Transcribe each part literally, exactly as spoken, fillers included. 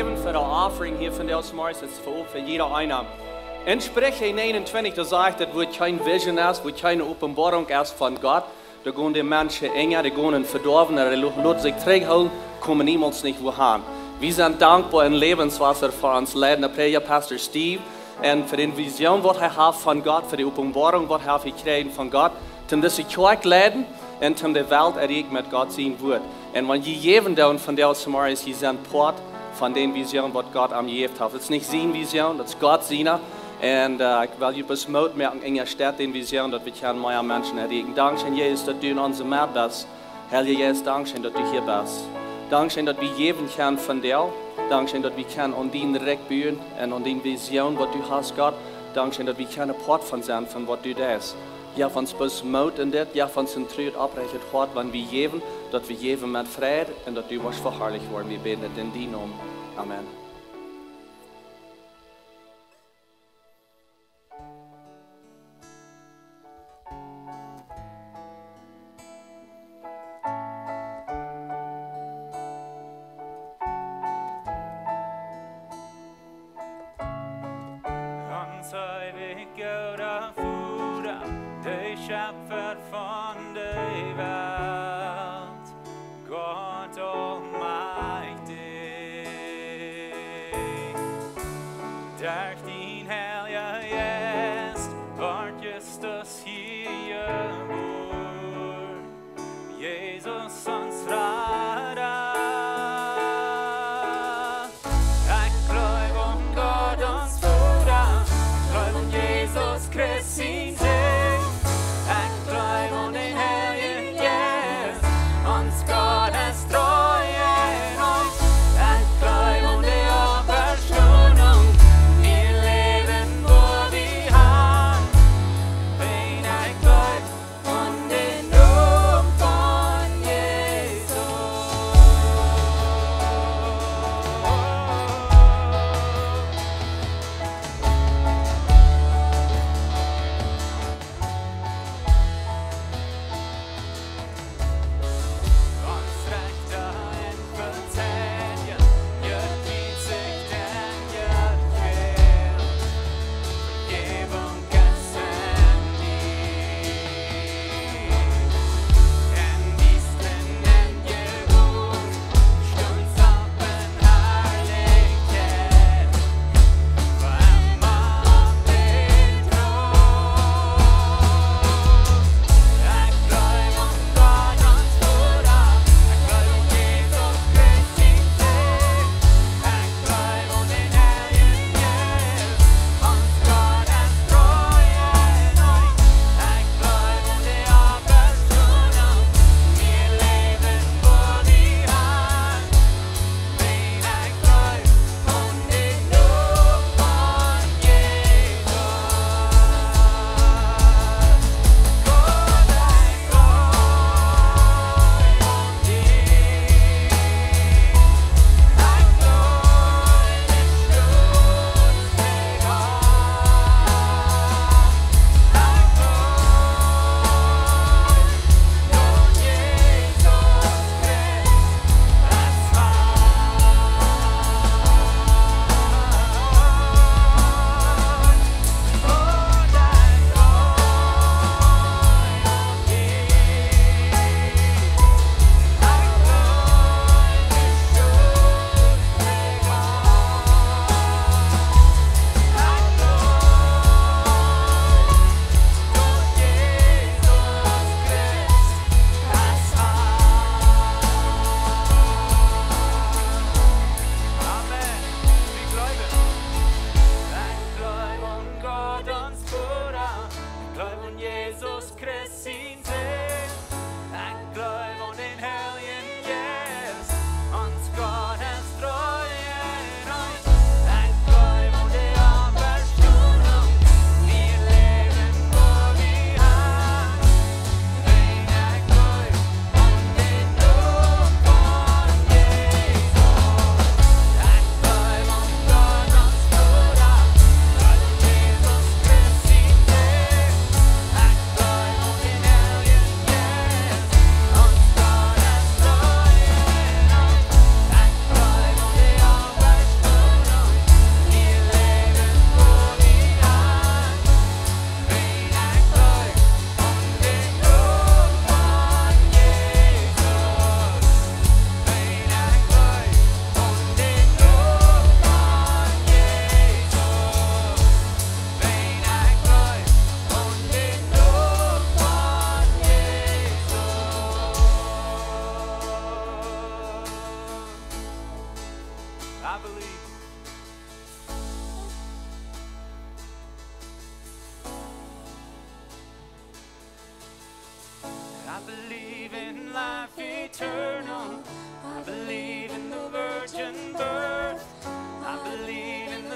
Äwen fa de offering hia vondoag zemorjes, daut es fa, fa jieda eena. En Spricha näajenuntwintich, doa sajcht daut, wua kjeen Vision es, wua kjeene Openboarunk es von Gott, doa gonen de Menschen unja, dee gonen vedoawen, un dee lo-, loten sikj trigjhoolen, komen niemols nich wua han. Wie sent dankboa en Läwenswota fa onsen leidenden Prädja, Pastor Steve, un fa de Vision, waut hee haft von Gott, fa de Openboarunk, waut hee haft jekjräajen von Gott, toom dise Kjoakj leiden un toom de Welt erreichen met Gott sien Wuat. Un wan jie jäwen doonen vondoag zemorjes, jie sent Poat von de Vision, waut Gott am jejäft haft. Daut es nich siene Vision, daut es Gott siene. Un, äh, ekj well junt bloos Moot moaken, unjastetten de Vision, daut wie kjennen mea Menschen erreichen. Dankscheen, Jesus, daut du en onse Med best. Heilja Jeist, dankscheen, daut du hia best. Dankscheen, daut wie jäwen kjennen vondoag. Dankscheen, daut wie kjennen aun dien Rikj buen un aun dee Vision, waut du hast, Gott. Dankscheen, daut wie kjennen Poat von sent von waut du deist. Jeff ons bloos Moot en dit, jeff ons een tru, opprechtet Hoat, wan wie jäwen, daut wie jäwen met Freid un daut du woascht veharlicht woaren. Wie bäden dit en dienen Nomen. Amen. Ons eewja Voda, de Schepfa von de Welt, Gott aulmajchtich, derch dien Heilja Jeist wort Christus hia jebuaren. Jesus, ons Rada. Ekj jleew aun Gott, ons Voda, jleew aun Jesus Christ, sien Sän. Ekj jleew aun dän Heiljen Jeist, ons Gott es tru un eewich. Ekj jleew aun de Oppstonunk, mien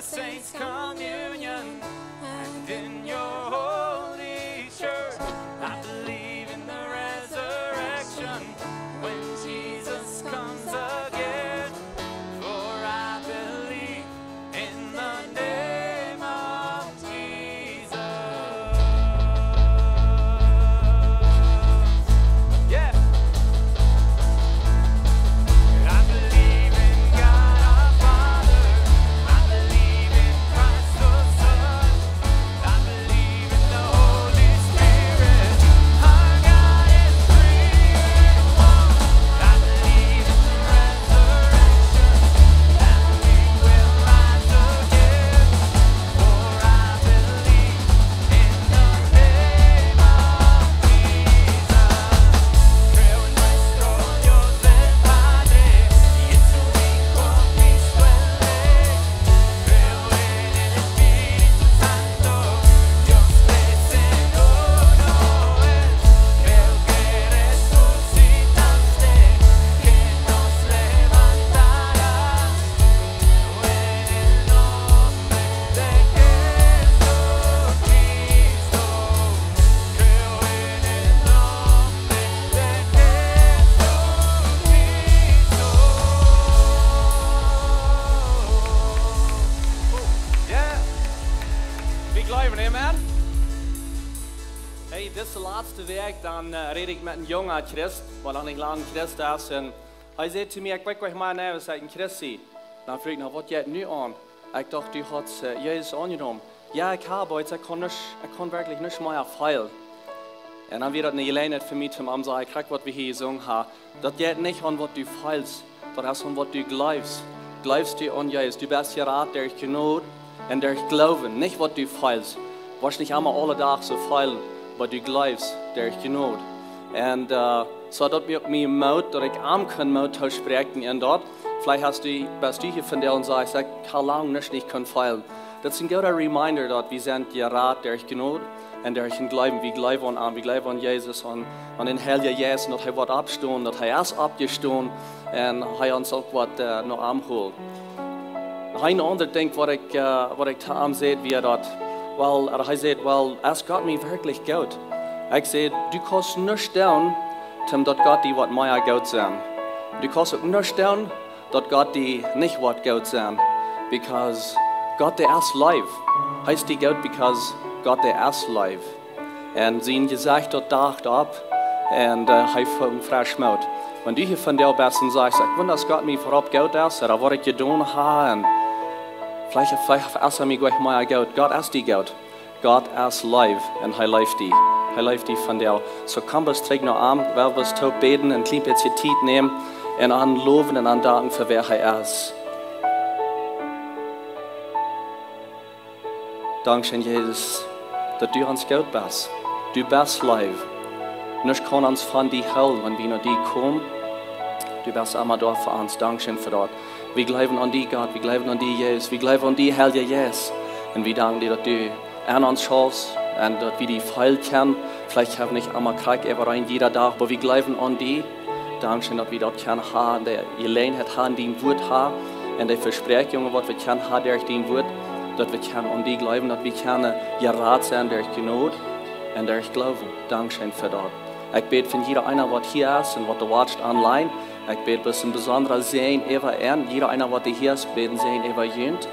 Saints communion and in your holy church. I believe in the resurrection when Jesus comes again. For I believe in the name of Jesus. Yes. I believe in God our Father. I believe in Christ the Son. I believe in the Holy Spirit. Our God is three in one. I believe in the resurrection, that we will rise again. For I believe in the name of Jesus. Creo en nuestro Dios el Padre, y en su Hijo Cristo el Rey. Creo en el Espíritu Santo, Dios tres en uno es. Creo que resucitaste, que nos levantarás. Creo en el nombre de Jesucristo. Creo en el nombre de Jesucristo. Yeah. Wie jleewen, amen. Hey, dise latste Wäakj, dan, äh, räd ekj met een junga Christ, waut noch nich lang Christ es, un hee säd to mie: "Ekj weet nich mea, nä, waut ekj een Christ sie." Dan fruach ekj: "Na, waut jeit nu aun?" Ekj docht: "Du hast, äh, Jesus aunjenomen." "Jo, ekj hab, oba ekj kaun nich, ekj kaun werkjlich nich mea feelen." Un dan wia daut eene Jeläajenheit fa mie, om am to sajen: "Kjikj, waut wie hia jesungen haben, daut jeit nich aun, waut du feelst, daut es aun, waut du jleefst. Jleefst du aun Jesus? Du best jerat derch Jnod un derch Gloowen, nich waut du feelst. Du woascht nich emma aule Doag soo feelen, oba du jleefst derch Jnod." Un, äh, soo daut mie uk mea Moot, daut ekj am kunn Moot toospräakjen en daut. Veleicht hast du, best du hia vondoag un sajchst: "Ekj hab lang nich, nich kunt feelen." Daut es een gooda Reminder, daut wie sent jerat derch Jnod un derch een Gloowen. Wie jleewen aun am, wie jleewen aun Jesus, aun, aun dän Heiljen Jeist, un daut hee woat oppstonen, daut hee es oppjestonen, un hee ons uk woat, äh, no am holen. Een aundret Dinkj, waut ekj, äh, waut ekj to am säd, wia daut: "Well," hee säd, "well, es Gott mie werkjlich goot?" Ekj säd: "Du kaust nuscht doonen, om daut Gott die woat mea goot sennen. Du kaust uk nuscht doonen, daut Gott die nich woat goot sennen, because Gott, dee es Leew. Hee es die goot, because Gott, dee es Leew." Un sien Jesecht, daut docht opp, un, äh, hee funk fresch Moot. Wan du hia vondoag best un sajchst: "Ekj weet, daut Gott mie verhoopt goot es, ooda waut ekj jedonen hab, un veleicht, veleicht es hee mie goanich mea goot." Gott es die goot. Gott es Leew un hee leeft die. Hee leeft die vondoag. Soo komm bloos trigj no am, well bloos toop bäden, een kjlien bät Tiet nämen un am lowen un am danken fa wäa hee es. Dankscheen, Jesus, daut du ons goot best. Du best Leew. Nuscht kaun ons von die hoolen, wan wie no die komen. Du best emma doa fa ons. Dankscheen fa daut. Wie jleewen aun die, Gott. Wie jleewen aun die, Jesus. Wie jleewen aun die, Heilja Jeist. Un wie danken die, daut du aun ons schaufst un daut wie die feelen kjennen. Veleicht hab wie nich emma krakjt äwareen jieda Dach, oba wie jleewen aun die. Dankscheen, daut wie daut kjennen haben, de Jeläajenheit haben, dien Wuat haben, un de Vespräakjungen, waut wie kjennen haben derch dien Wuat, daut wie kjennen aun die jleewen, daut wie kjennen jerat sennen derch Jnod un derch Gloowen. Dankscheen fa daut. Ekj bäd fa jieda eena, waut hia es un waut doa watcht online. Ekj bäd bloos een besondra Säajen äwa an. Jieda eena, waut hia es, bäd een Säajen äwa junt.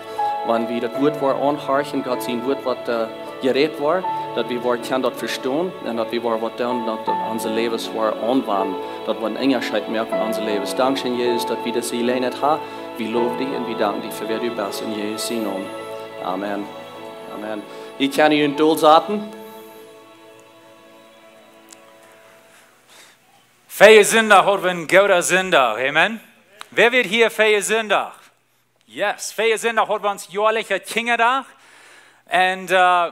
Wan wie daut Wuat woaren aunhorchen, Gott sien Wuat, waut, äh, jerät woat, daut wie woaren kjennen daut vestonen un daut wie woaren waut doonen, daut, daut onse Läwes woaren aunwenjen, daut woat een Unjascheet moaken en onse Läwes. Dankscheen, Jesus, daut wie dise Jeläajenheit haben. Wie lowen die un wie danken die fa wäa du best, en Jesus sien Nomen. Amen. Amen. Jie kjennen junt dolsaten. Väajen Sindach haud wie een gooden Sindach. Amen. Wäa wia hia väajen Sindach? Yes, väajen Sindach haud wie ons joalichen Kjinjadach. Un, äh,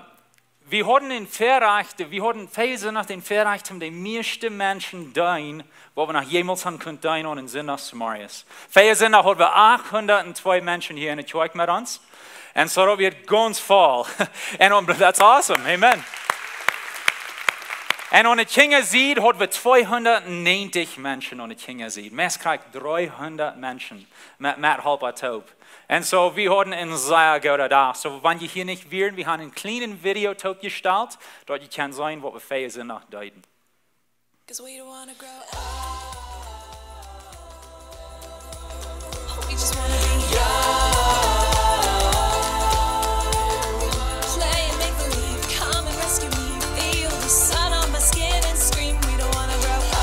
wie hauden een Väarajcht, wie hauden väajen Sindach dän Väarajcht, om de mieeschte Menschen deenen, waut wie noch jemols haben kunt deenen aun een Sindach zemorjes. Väajen Sindach haud wie achthundat twee Menschen hia en de Kjoakj met ons. Un soo daut wia gaunz voll. And um, that's awesome. Amen. Un aun de Kjinjasied hauden wie tweehundatnegentig Menschen aun de Kjinjasied. Meist krakjt dreehundat Menschen met, met Halpa toop. Un soo, wie hauden een sea gooden Dach. Soo, wan jie hia nich wieren, wie haben een kjlienet Video toopjestalt, daut jie kjennen seenen, waut wie Fäajesindach deeden. 'Cause we don't wanna grow up. We just wanna be young. Play and make believe. Come and rescue me. Feel the sun on my skin and scream. We don't wanna grow up.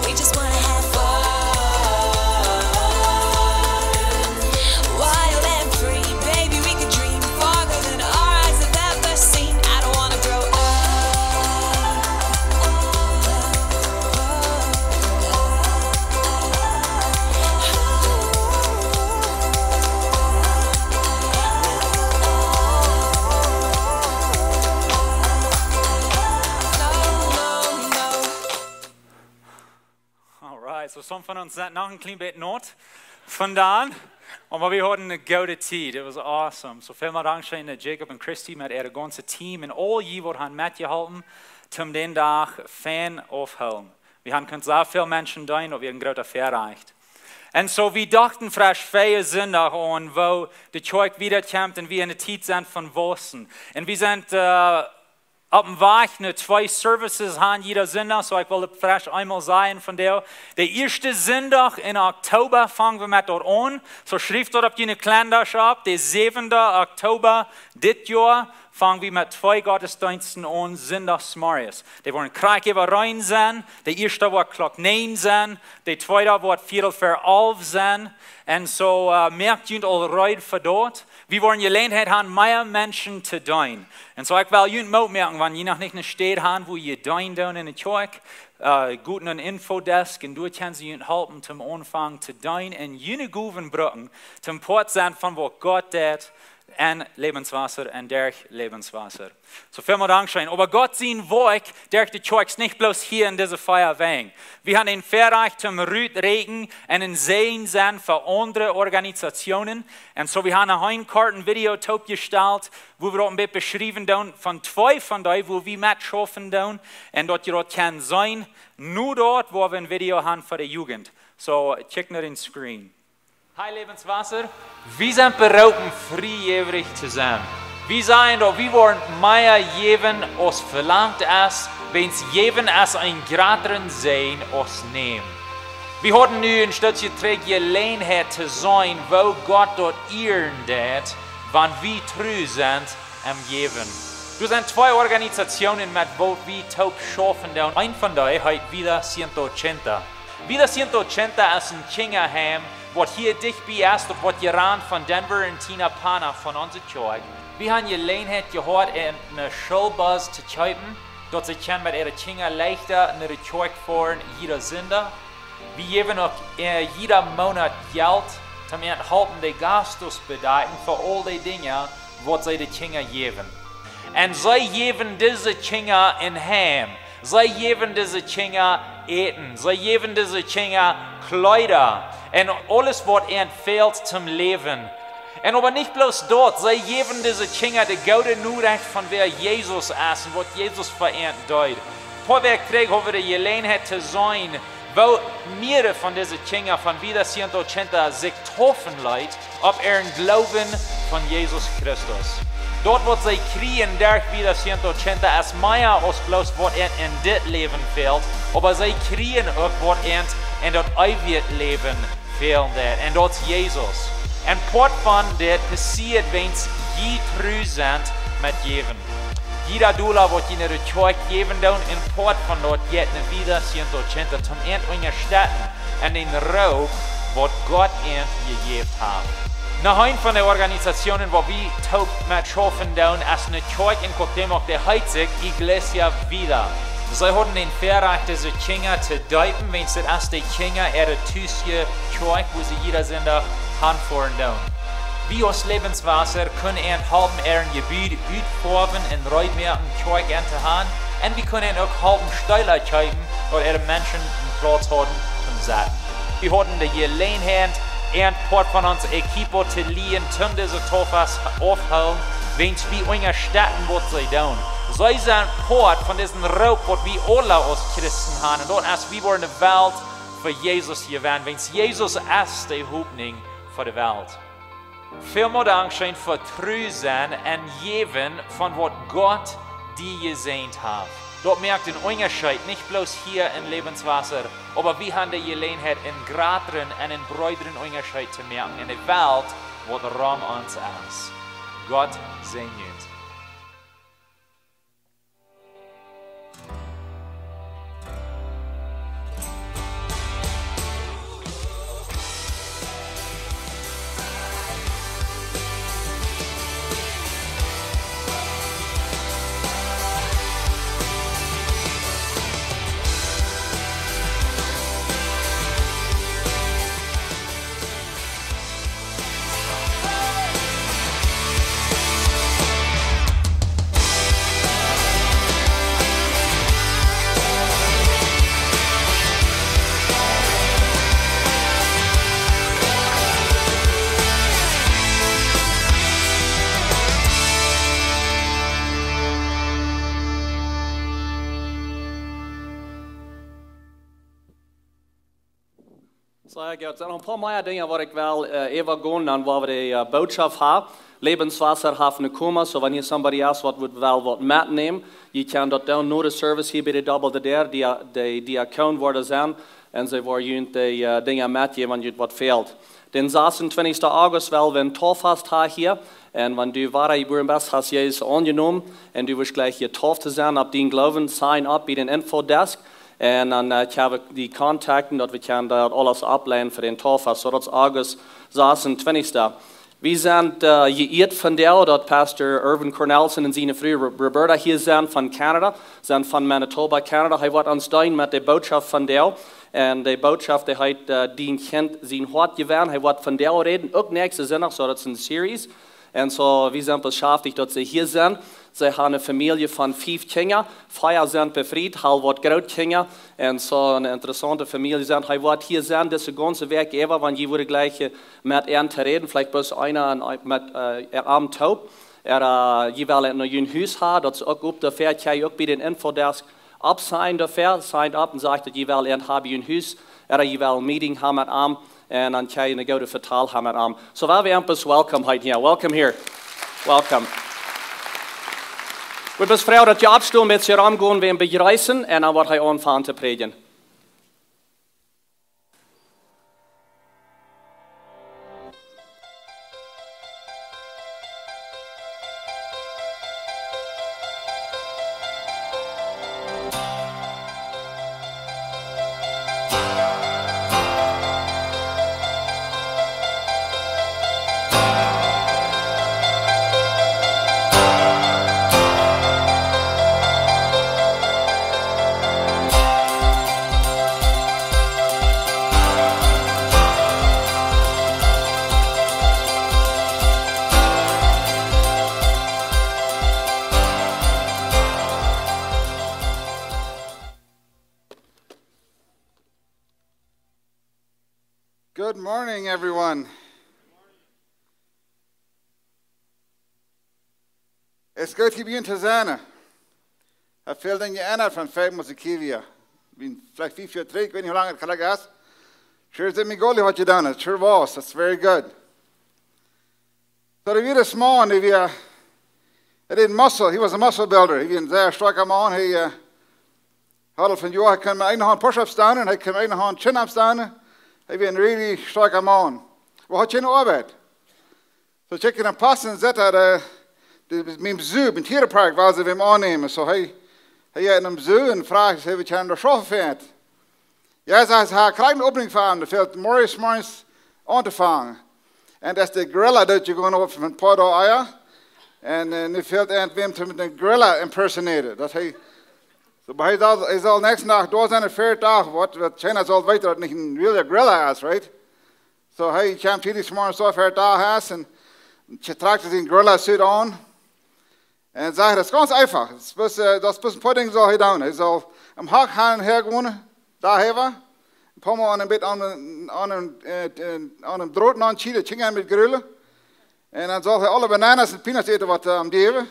We just wanna have fun. Wild and free, baby, we could dream farther than our eyes have ever seen. I don't wanna grow up. Alright, so some von ons sent noch een kjlien bät naut vondoag, oba wie hauden eene goode Tiet. It was awesome. So välmol dankscheen aun Jacob un Christy met äa gaunzet Team un aul jie, waut han metjeholpen, om dän Dach fein auftohoolen. Wie haben kunt soo väl Menschen deenen, daut wia een groota Väarajcht. Un soo, wie dochten fresch Fäajesindach aun, woo de Kjoakj wieda kjemt un wie enne Tiet sent von waussen. Un wie sent, äh, opp dän Wajch no twee Services han jieda Sindach, soo ekj well daut fresch eemol sajen vondoag. De ieeschte Sindach en Oktoba fang wie met daut aun. Soo schrieft daut opp june Kalenda opp. De säwende Oktoba dit Joa fang wie met twee Gottesdeensten aun, Sindachsmorjes. Dee woaren krakjt äwareen sennen. De ieeschta woat Klock näajen sennen. De tweeda woat Viedel ver alf sennen. Un soo, äh, moakt junt aul reed fa daut. Wie woaren Jeläajenheit han, mea Menschen to deenen. Un soo, ekj well junt Moot moaken, wan jie noch nich eene Städ han, wua jie deenen doonen en de Kjoakj, äh, got no een Infodesk un doa kjennen see junt halpen, om aunfangen to deenen un june Gowen brucken, om Poat sennen von waut Gott deit en Lebenswasser un derch Lebenswasser. Soo välmol dankscheen. Oba Gott sien Woakj derch de Kjoakj es nich bloos hia en dise vea Wäaj. Wie haben een Väarajcht om rut to räakjen un een Säajen sennen fa aundre Organisationen. Un soo, wie haben een kort Video toopjestalt, wua wie daut een bät beschriewen doonen von twee von dee, wua wie metschaufen doonen. Un daut jie daut kjennen seenen, nu doa, wua wie een Video haben fa de Jugend. Soo, check no dän Screen. Hi Lebenswasser. Wie sent beroopen, friejäwrich to sennen. Wie sajen daut, wie woaren mea jäwen aus velangt es, wiels jäwen es een jratren Säajen aus nämen. Wie hauden nu een Stootje trigj Jeläajenheit to seenen, woo Gott daut ieren deit, wan wie tru sent em Jäwen. Doa sent twee Organisationen, met waut wie toop schaufen doonen. Eent von dee heet Vida Ciento Ochenta. Vida Ciento Ochenta es een Kjinjaheim, waut hia dicht bie es, daut woat jerant von Denver un Tina Pana von onse Kjoakj. Wie haben Jeläajenheit jehaut, een, een Schoolbus to kjeepen, daut see kjennen met äare Kjinja leichta no de Kjoakj foaren, jieda Sindach. Wie jäwen uk, äh, jieda Moonat Jelt, om an to halpen de Gastos to bedakjen fa aul dee Dinja, waut see de Kjinja jäwen. Un see jäwen dise Kjinja een Heim. See jäwen dise Kjinja Äten. See jäwen dise Kjinja Kjleeda. Un aules, waut an fält toom Läwen. Un oba nich bloos daut, see jäwen dise Kjinja de goode Norecht von wäa Jesus es un waut Jesus fa an deed. Poa Wäakj trigj haud wie de Jeläajenheit to seenen, woo mearere von dise Kjinja von Vida Ciento Ochenta sikj deepen leeten opp äaren Gloowen von Jesus Christus. Daut, waut see kjrieen derch Vida Ciento Ochenta, es mea aus bloos waut an en dit Läwen fält, oba see kjrieen uk waut an en daut eewje Läwen fälen deit. Un daut es Jesus. Un Poat von dit passieet, wiels jie tru sent met jäwen. Jieda Dola, waut jie no de Kjoakj jäwen doonen, een Poat von daut jeit no Vida Ciento Ochenta, om an to unjastetten en dän Roop, waut Gott an jejäft haft. Noch eent von de Organisationen, waut wie toop metschaufen doonen, es eene Kjoakj en Cuauhtémoc, dee heet sikj Iglesia Vida. See hauden een Väarajcht, dise Kjinja to deepen, wiels daut es de Kjinja äare Tus Kjoakj, wua see jieda Sindach hanfoaren doonen. Wie aus Lebenswasser kjennen an halpen äaren Jebied utfoawen un reed moaken, Kjoakj auntofangen. Un wie kjennen uk halpen Steela kjeepen, daut äare Menschen een Plauz haben toom sitten. Wie hauden de Jeläajenheit, een Poat von ons Equipo to lieen, om dise Tofas opptohoolen. Wiels wie unjastetten waut see doonen. See sent Poat von disen Roop waut wie aule aus Christen haben. Un daut es, wie woaren de Welt fa Jesus hia woaren. Wiels Jesus es de Hopninj fa de Welt. Välmol dankscheen fa tru sennen un jäwen von waut Gott die jesäajent haft. Daut moakt een Unjascheet, nich bloos hia en Lebenswasser, oba wie haben de Jeläajenheit een jratren un een breedren Unjascheet to moaken en de Welt waut rom ons es. Gott säajen junt. Sea goot. Sent noch een poa mea Dinja waut ekj well, äh, äwagonen, dan woa wie de, äh, Bootschoft haben. Lebenswasser haft een Komma, so wan hia somebody es waut wudd well waut metnämen, jie kjennen daut doonen no de Service hia bie de Double the Dare, dee, dee, dee Diakonen woaren sennen, un see woaren junt de, äh, Dinja metjäwen, wan junt waut fält. Dän sasuntwintichsten August well wie een Tauffast haben hia, un wan du wadajebuaren best, hast Jesus aunjenomen, un du woascht jlikj jedeept sennen opp dien Gloowen, sign up bie dän Infodesk, un dan, äh, kjenn wie die contacten, daut wie kjennen daut aules aunläjen fa dän Tauffast, so daut es August sasuntwintichsten. Wie sent, äh, jeieet vondoag, daut Pastor Irvin Cornelsen un siene Fru Ro-, Roberta hia sent von Canada, sent von Manitoba, Canada. Hee woat ons deenen met de Bootschoft vondoag. Un de Bootschoft, dee heet, äh, Dien Kjint sien Hoat jewennen. Hee woat vondoag räden, uk näakjsten Sindach, so daut es een Series. Un so, wie sent beschäftigt, daut see hia sent. See haben eene Famielje von fief Kjinja, vea sent befriet, aul waut Grootkjinja. Un so eene interessaunte Famielje sent. Hee woat hia sennen, dise gaunze Wäakj äwa, wan jie wudden jlikj, äh, met an to räden, veleicht bloos eena un, äh, met, äh, am toop. Ooda, äh, jie wellen no jun Hus haben, daut es uk opp de Fäa, kjenn jie uk bie dän Infodesk oppsignen doafäa, sign up un sajcht daut jie wellen an haben jun Hus, ooda jie wellen een Meeting haben met am, un dan kjenn jie een goodet Vetal haben met am. So, well, wie haben welcome heet hia. Welcome here. Welcome. Wie sent froh daut jie oppstonen, met ons romgonen, wäm bejreessen, un dan woat hee aunfangen to prädjen. Good morning, everyone. Es goot hia bie junt to sennen. Ekj hab väl Dinja jeendat von fäa Musik hia wia. Bie veleicht fief Joa trigj, ekj weet nich woo lang et jlikj es. Sure es daut Migoli haud jedonen, it sure was, that's very good. So, doa wia dis Maun, dee wia, hee deed muscle, he was a muscle builder. Hee wia een sea stoakja Maun, hee, äh, haud aul von Joa, hee kunn met eene Haunt Push-ups doonen, un hee kunn met eene Haunt Chin-ups doonen. Hee wia een really stoakja Maun. Oba haud kjeene Oabeit. So, ekj kjikj en de Post un sach daut, äh, de, mien Soo, biem Tierenpark, wullen see wäm aunnämen. So, hee, hee jeit nom Soo un froagt, see, wie kjennen doa schaufen fa am. Jo, sajcht hee, ekj kjrieech eene Opening fa am, doa fält morjes, morjes auntofangen. Un daut es de Gorilla, daut je gewonen opp een poa Doag ea. Un, äh, nu fält am wäm to met een Gorilla impersonaten. Daut hee, so, oba hee saul, hee saul näakjsten Dach doa sennen, een Fäadach, waut, waut kjeena saul weeten daut nich een reala Gorilla es, right? So, hee kjemt hia dis Morjes soo ver doa es un trakjt sien Gorilla-Suit aun. Un sajcht, daut es gaunz eefach. Daut es bloos, äh, daut es bloos een poa Dinja saul hee doonen. Hee saul aum Hak han un häa gonen, doa äwa. Een poa Mol aun een bät aun, aun een, äh, aun een Drot aun kjrieen, daut Kjinja met grulen. Un dan saul hee aule bananas un peanuts äten, waut am jäwen.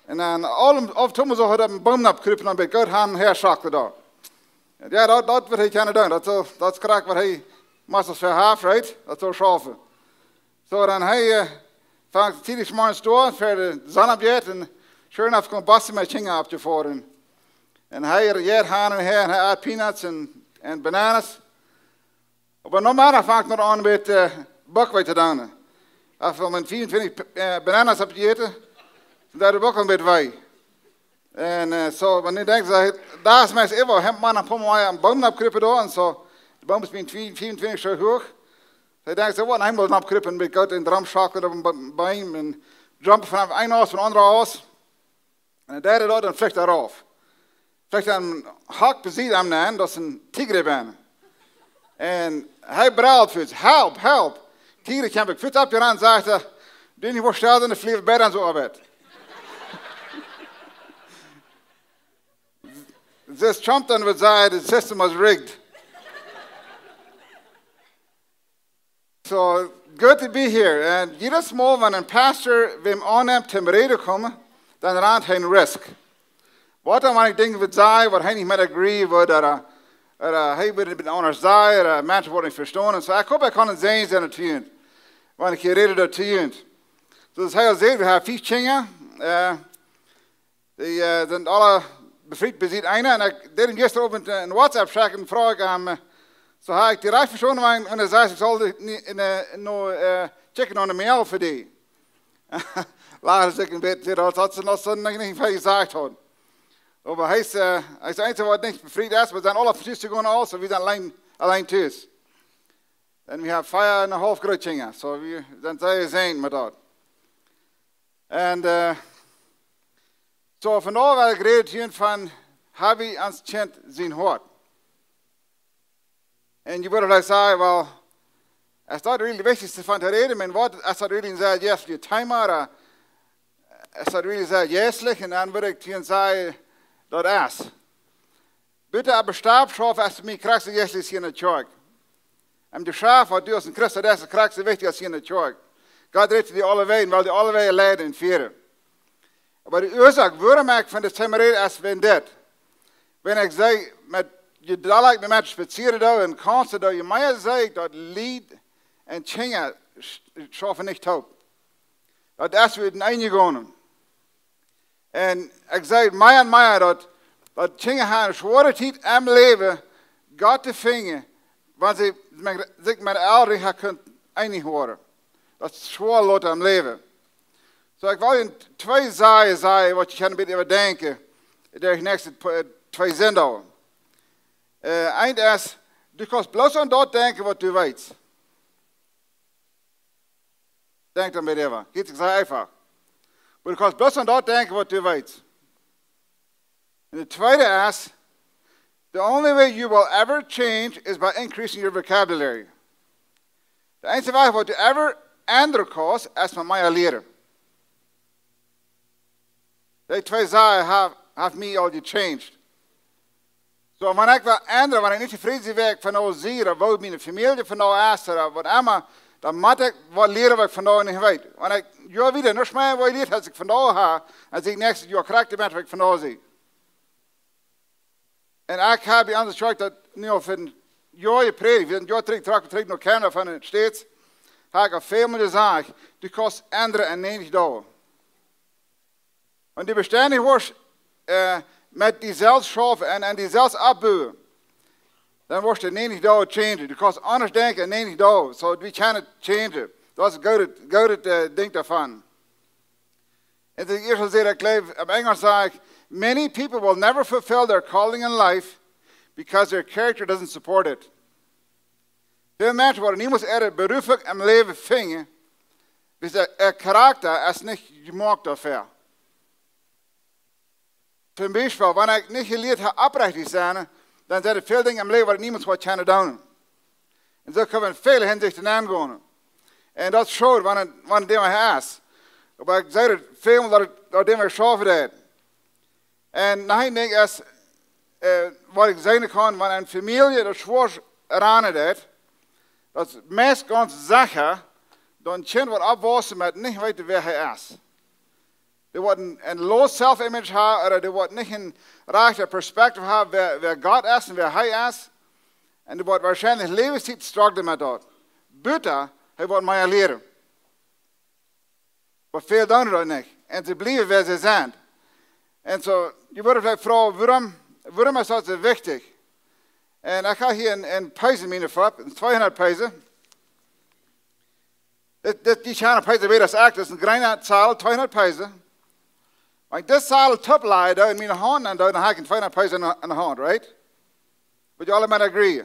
Un dan aule, auf eenmol saul hee opp een Boom nopp krupen un bie goot han un häa schacklen doa. Jo, daut, daut wudd hee kjennen doonen. Daut saul, daut es krakjt waut hee meistens fa haft, right? Daut saul schaufen. Soo, dan hee, äh, fangt tiedich morjens doa, ver de Sonn oppjeit, un sure enough kjemt Basti met Kjinja oppjefoaren. Un hee jeit han un häa, un hee at peanuts un, un bananas. Oba no Meddach fangt hee aun met, äh, Buckweit to doonen. Aus hee met vea un twintich, äh, bananas haft jejäten, dan deit de Buck een bät wee. Un, äh, soo, wan hee denkjt, soo, daut es meist äwa, hee mott een poa mol opp een Boom nopp krupen doa un soo. De Boom es bie vea un twintich soo huach. Hee denkjt, soo, waut, hee mott nopp krupen, bie goot en Drum schacklen opp een Be-, Been un jumpen von een Ast opp een aundren Ast. Un dan deit hee daut un flicht doa rauf. Flicht een Hakj besied am aun, daut es een Tigra bennen. Un hee brelt fuaz: "Help, help!" Tigra kjemt fuaz oppjerant, sajcht hee: "Doo nich woa stell sennen, flieg wieda un soo opp." Dis Trump dan woat sajen, the system was rigged. So, good to be here. Un jiedet Mol, wan een Pastor wäm aunnemt, toom räden komen, dan rant hee een Risk. Waut dan, wan ekj Dinja woa sajen, waut hee nich met agree woat, ooda, ooda hee woat daut aundasch sajen, ooda Menschen woaren nich vestonen. So, ekj hop, ekj kaun een Säajen sennen to junt, wan ekj hia räd doa to junt. Soo, daut hee aul sajcht, wie haben fiew Kjinja, äh, dee, äh, sent aule befriet, besied eena. Un ekj deed am jistren Owent, äh, een WhatsApp schekjen un fruach am, äh, soo, hab ekj die rajcht vestonen, wan, wan hee säd, ekj saul die nich en, äh, no, äh, checken aun de Mail fa die. Lachde sikj een bät, säd, daut haud hee noch soo nich, nich väl jesajcht haud. Oba hee es, äh, hee es de eensje, waut nich befriet es, wie sent aule vestonen aul, soo wie sent auleen, auleen tus. Un wie haben fiew un een haulf Grootkjinja, soo wie sent sea jesäajent met daut. Un, äh, soo, vondoag well ekj räden hia von, hab wie ons Kjint sien Hoat? Un jie wudden veleicht sajen, well, es daut really daut Wichtichste von to räden? Ekj meen, waut, es daut really een sea jeistlichet Thema, ooda es daut really sea jeistlich? Un dan wudd ekj hia sajen, daut es. Bitte, oba Stab schaufen es fa mie krakjt soo wichtich aus hia enne Kjoakj. Un de Schaft, waut du aus een Christ hast, es krakjt soo wichtich aus hia enne Kjoakj. Gott rät die aulewäajen, well die aulewäajen leiden un fieren. Oba de Uasoak, wuarom ekj von dit Thema räd, es wäajen dit. Wan ekj see, met, je dolla ekj met Menschen spazieren doo un counsel doo, je mea see ekj, daut Lied un Kjinja sch-, schaufen nich toop. Daut es, wie sent eenjegonen. Un ekj see mea un mea daut, daut Kjinja haben eene schwoare Tiet em Läwen, Gott to finjen, wan see met, sikj met Elren nich kjennen eenich woaren. Daut es schwoa lot em Läwen. Soo, ekj well junt twee Sachen sajen, waut jie kjennen een bät äwadenkjen, de näakjste tw-, twee Sindach. Äh, eent es, du kaust bloos aun daut denkjen, waut du weetst. Denkj doa een bät äwa. Jeit sikj sea eefach. Oba du kaust bloos aun daut denkjen, waut du weetst. Un de tweede es, the only way you will ever change is by increasing your vocabulary. De eensje Wajch, waut du ever endren kaust, es met mea lieren. Dee twee Sachen haben, haben mie aul gechanged. Soo, wan ekj well endren, wan ekj nich tofräd sie, woo ekj vondoag sie, ooda woo miene Famielje vondoag es, ooda waut emma, dan mott ekj waut lieren, waut ekj vondoag nich weet. Wan ekj, jo, wada, nuscht mea, waut ekj jelieet hab, aus ekj vondoag hab, dan sie ekj näakjstet Joa krakjt de Mensch, waut ekj vondoag sie. Un ekj hab bie ons Kjoakj daut nu aul fa een Joa jeprädicht. Wie sent een Joa trigj, trigj, trigj no Kanada von de States. Hab ekj aul väl mol jesajcht, du kaust endren en näajentich Doag. Wan du bestendich woascht, äh, met die selfst schaufen un, un die selfst oppbuen, dan woascht du en näajentich Doag changen. Du kaust aundasch denkjen en näajentich Doag. So, wie kjennen changen. Daut es een goodet, goodet, äh, Dinkj doavon. Un de ieeschte Säd, ekj jleew, opp Enjlisch sajcht, many people will never fulfill their calling in life because their character doesn't support it. Väl Menschen woaren niemols äare Berufunk em Läwen finjen, wiels äa, äa Charakta es nich jemoakt doafäa. Toom Biespel, wan ekj nich jelieet hab opprechtich to sennen, dan sent doa väl Dinja em Läwen, waut ekj niemols woa kjennen doonen. Un soo kjenn wie en väle Hinsichten aungonen. Un daut es schod, wan et, wan et emma es. Oba ekj see daut väl, daut et, daut emma schaufen deit. Un noch een Dinkj es, äh, waut ekj seenen kaun, wan eene Famielje daut schwoa ranen deit, daut es meist gaunz secha, dan een Kjint waut oppwausen met nich weeten wäa hee es. Dee woat een, een low self-image haben, ooda dee woat nich een rajchte Perspektiv haben wäa, wäa Gott es un wäa hee es. Un dee woat woarschienlich Läwenstiet strugglen met daut. Buta hee woat mea lieren. Oba väl doonen daut nich. Un see bliewen wäa see sent. Un soo, jie wudden veleicht froagen, wuarom, wuarom es daut soo wichtich? Un ekj hab hia een, een Pees en miene Fopp, een tweehundat Pees. Dit, dit, dee kjliene Pees, wea daut es, daut es een jreena Zadel, tweehundat Pees. Wan ekj dise Zadel toop laj, dan en miene Haunt, dan, dan hab ekj een tweehundat Pees en, en de Haunt, right? Would you all agree?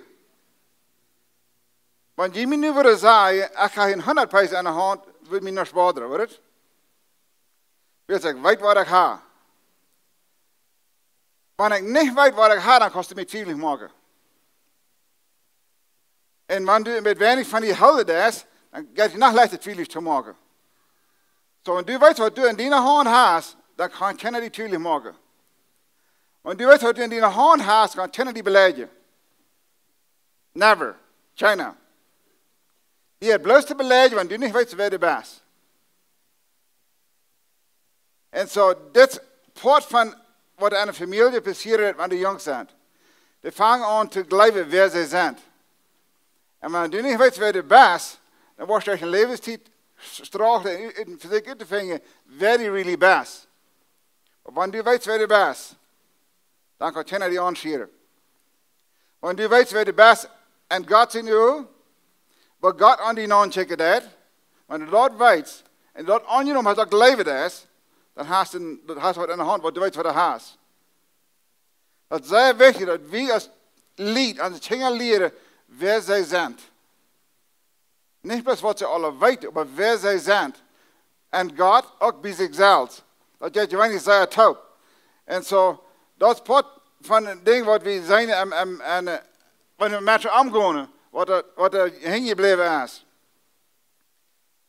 Wan jie mie nu wudden sajen, ekj hab een hundat Pees en de Haunt, wudd mie nuscht bodren, wudd et? Wiels ekj weet waut ekj hab. Wan ekj nich weet waut ekj hab, dan kaust du mie twiewlich moaken. Un wan du met weinich von die hoolen deist, dan jeit die noch leichta twiewlich to moaken. Soo, wan du weetst waut du en diene Haunt hast, dan kaun kjeena die twiewlich moaken. Wan du weetst waut du en diene Haunt hast, kaun kjeena die beleidjen. Never. Kjeena. Dee haft bloos to beleidjen, wan du nich weetst wäa du best. Un soo, dit es Poat von waut en eene Famielje passieren deit, wan dee junk sent. Dee fangen aun to jleewen wäa see sent. Un wan du nich weetst wäa du best, dan woascht du een Läwenstiet s-, strugglen un, un vesäkjen uttofinjen wäa du really best. Oba wan du weetst wäa du best, dan kaun kjeena die aunschieren. Wan du weetst wäa du best en Gott siene Uagen, waut Gott aun die aunkjikjen deit, wan du daut weetst un daut aunjenomen hast, daut jleewen deist, dan hast du, dan hast du waut en de Haunt, waut du weetst waut du hast. Daut es sea wichtich, daut wie aus Lied aun de Kjinja lieren wäa see sent. Nich bloos waut see aula weeten, oba wäa see sent. Un Gott uk bie sikj selfst. Daut jeit je weinich sea toop. Un soo, daut es Poat von een Dinkj waut wie seenen en, en, en, eh, wan wie met Menschen omgonen, waut doa, waut doa hinjebläwen es.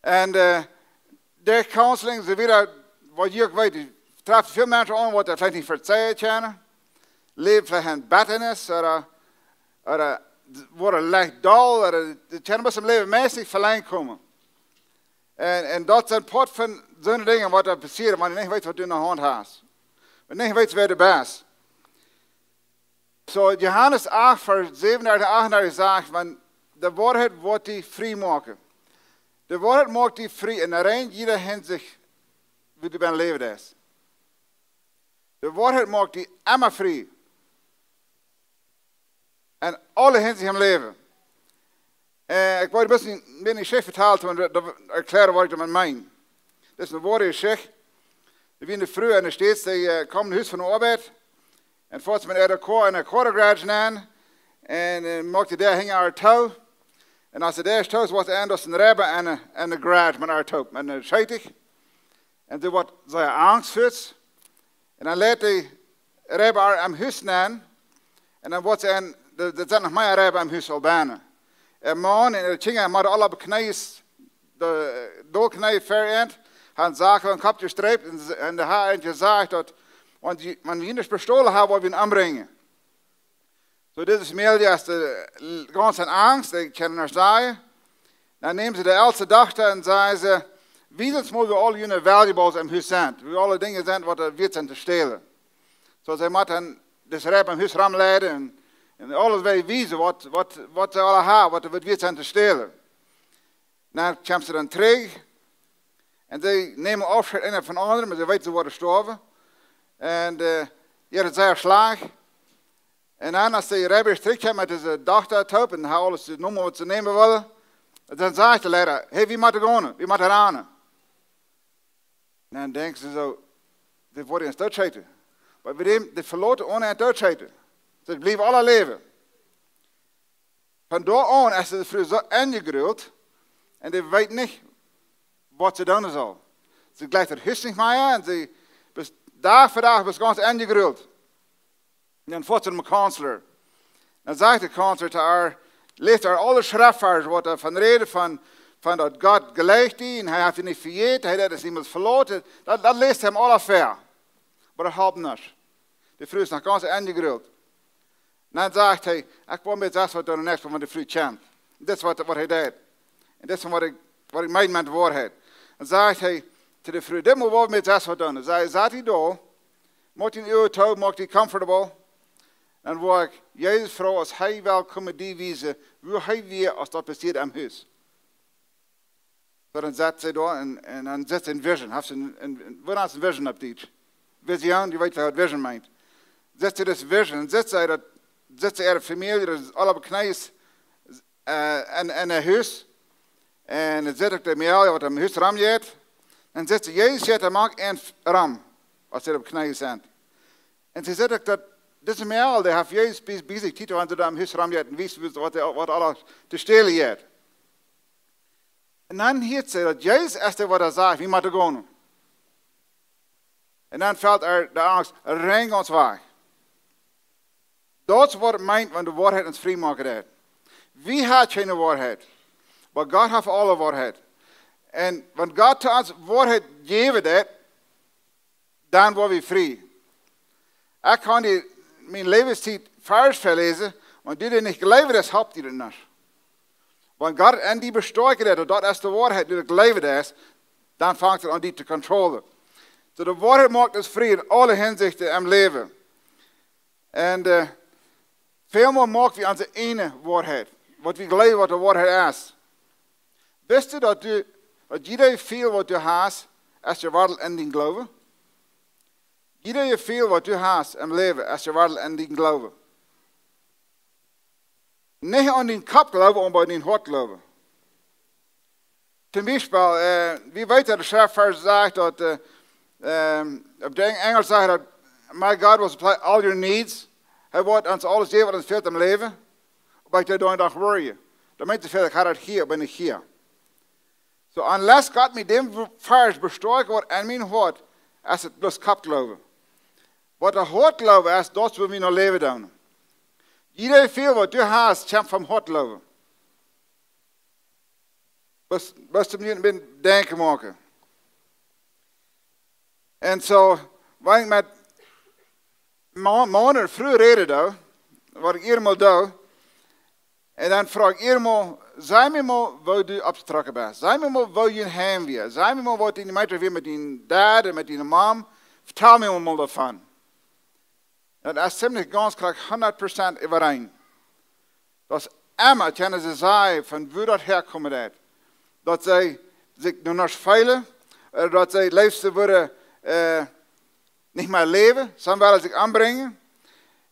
Un, eh, de Counseling, soo wieda, waut jie uk weeten, treft väl Menschen aun, waut veleicht nich vezeien kjennen. Läwen veleicht en Bittnis, ooda ooda woaren leicht doll, ooda dee kjennen bloos em Läwen meist nich velenjd komen. Un, un daut sent Poat von soone Dinja waut doa passieren, wan du nich weetst waut du en de Haunt hast. Wan du nich weetst wäa du best. Soo, Johanes acht, Varsch säwenundartich, achtundartich sajcht, wan de Woarheit woat die frie moaken. De Woarheit moakt die frie en rein jieda Hinsicht, woo du best läwen deist. De Woarheit moakt die emma frie. En aule Hinsicht em Läwen. Eh, ekj wull een bät, bät Jeschicht vetalen, om to erkjlären waut ekj doamet meen. Dit es eene woare Jeschicht. Doa wia eene Fru en de States, dee, eh, kjeem no Hus von de Oabeit. Un foat met äa Koa en de Koa Garage nenn. Un, eh, moakt de Däa hinja äa too. Un aus de Däa too wia, wort äa, daut es een Reiba en de, en de Garage met äa too, met een Scheetich. Un see wort sea angstvoll. Un dan leet de Reiba äa em Hus nenn. Un dan wort see en, doa, doa sent noch mea Reiba em Hus aul bennen. Äa Maun un äare Kjinja, dee hauden aula opp de Kjnees, de, de Kjnee ver an, hauden sikj aum Kopp jestreept un, un dee haud jesajcht daut, wan dee, wan wie nich bestolen haben, woa wie am ombrinjen. Soo, dise Famielje es, eh, gaunz en Angst, dee kjennen nuscht sajen. Dan neemen see de elste Dochta un sajen see: "Wies ons mol, wua aul june valuables em Hus sent, wua aule Dinja sent, waut doa wieet sent to stälen." Soo, see mott dan daut Reiba em Hus romleiden un, un aules wiesen, waut, waut, waut see aula haben, waut doa wieet sent to stälen. Dan kjemt see dan trigj. Un see neemen Aufscheet eena von de aundre, oba see weeten, see woaren stoawen. Un, eh, hia es sea schlajcht. Un dan, aus de Reiba trigj kjeem met dise Dochta toop un haud aules jenomen waut see nämen wullen, dan sajcht de Leida: "Hey, wie motten gonen, wie motten rannen." Un dan denkjen see soo: "Dee woaren ons dootscheeten." Oba wie dee, dee veloten onen dootscheeten. See bliewen aula läwen. Von doa aun es de Fru soo enjegrult un dee weet nich waut see doonen saul. See jleicht daut Hus nich mea un see, bat Dach fa Dach, bat gaunz enjegrult. Un dan foat see no een Counselor. Dan sajcht de Counselor to äa, läst äa aule Schreftvarsch, waut doa von räden, von, von daut Gott jlikjt die un hee haft die nich vejäten, hee haft die niemols veloten. Daut, daut läst see am aula väa. Oba daut halpt nuscht. De Fru es noch gaunz enjegrult. Dan sajcht hee: "Ekj woa mie daut waut doonen, nuscht, wan de Fru kjemt." Dit es waut, waut hee deed. Un dit es waut ekj waut ekj meen met Woarheit. Dan sajcht hee to de Fru: "Dit mott wie met sest waut doonen." Dan säd, säd hee: "Doo, moak die Uagen too, moak die comfortable. Dan woa ekj Jesus froagen aus hee well komen die wiesen, woo hee wia, aus daut passieed em Hus." Soo, dan sat see doa un, un dan sat see een Vision. Haft see een, een, een, waut es een Vision opp Dietsch? Vision, jie weeten waut Vision meent. Sat see daut Vision, dan sat see daut, sat see äare Famielje, daut es aule opp Kjnees, äh, en, en äa Hus. Un dan sat uk de Mejal, waut em Hus romjeit. Dan sat see, Jesus jeit, hee moakt een Rum, aus see opp Kjnees sent. Un see sat uk daut, dise Mejal, dee haft Jesus bie, bie sikj, Tiet, wan see doa em Hus romjeit, un wiest, waut, waut aules to stälen jeit. Un dan hieet see daut Jesus es dee, waut sajcht, wie motten gonen. Un dan felt äa de Angst rein gaunz wajch. Daut es waut et meent, wan de Woarheit ons frie moaken deit. Wie haben kjeene Woarheit, oba Gott haft aule Woarheit. Un wan Gott to ons Woarheit jäwen deit, dan woa wie frie. Ekj kaun die miene Läwenstiet Varsch väaläsen, wan du daut nich jleewen deist, halpt die daut nich. Wan Gott en die bestoakjen deit, daut es de Woarheit, du daut jleewen deist, dan fangt et aun die to controllen. Soo, de Woarheit moakt ons frie en aule Hinsichten em Läwen. Un, äh, väl mol moak wie onse eejne Woarheit, waut wie jleewen, waut de Woarheit es. Weetst du daut du, daut jieda Jefeel, waut du hast, es jewottelt en dienen Gloowen? Jieda Jefeel, waut du hast em Läwen, es jewottelt en dienen Gloowen. Nich aun dienen Kopp Gloowen, oba aun dien Hoat Gloowen. Toom Biespel, äh, wie weeten, de Schreft sajcht daut, äh, ähm, opp Enj-, Enjelsch sajcht daut: "My God will supply all your needs." Hee woat ons aules jäwen, waut ons fält em Läwen. Oba ekj doo doa nich worryen. Daut meent soo väl, ekj hab daut hia, oba nich hia. Soo, unless Gott met däm Varsch bestoakjen woat en mien Hoat, es et bloos Kopp Gloowen. Waut de Hoat Gloowen es, daut es, woo wie no läwen doonen. Jieda Jefeel, waut du hast, kjemt vom Hoat Gloowen. Bloos, bloos toom die een bät denkjen moaken. Un soo, wan ekj met Ma-, Mana un Frues räd, dan, waut ekj emma doo, un dan froag ekj emma: "Saj mie mol, woo du oppjetrocken best. Saj mie mol, woo dien Heim wia. Saj mie mol, waut dien Meeting wia met dien Dad un met diene Mom. Vetal mie mol doavon." Daut es ziemlich gaunz krakjt hundat Prozent äwareen. Daut es emma kjennen see sajen, von wua daut häakomen deit. Daut see sikj nu noch feelen, äh, daut see leefst wudden, äh, nich mea läwen, sonda wellen sikj ombrinjen.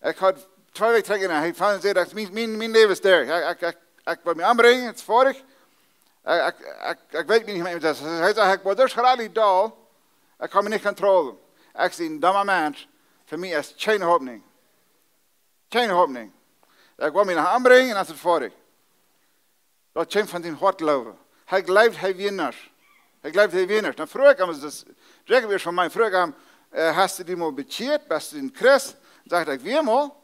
Ekj haud twee Wäakj trigj en, hee funk, säd: "Daut es mien, mien, mien Läwen es doa. Ekj, ekj, ekj, ekj well mie ombrinjen, et es foadich. Ekj, ekj, ekj, ekj weet mie nich mea." Daut, hee säd: "Ekj woa soo schrakjlich doll, ekj kaun mie nich controllen. Ekj sie een domma Mensch. Fa mie es kjeene Hopninj. Kjeene Hopninj. Ekj woa mie noch ombrinjen un dan es et foadich." Daut kjeem von sien Hoat Gloowen. Hee jleewd, hee wia nuscht. Hee jleewd, hee wia nuscht. Dan fruach ekj am, daut es, Jacob es von mie, fruach ekj am: "Äh, hast du die mol bekjieet? Best du een Christ?" Dan sajcht hee: "Ekj wia mol,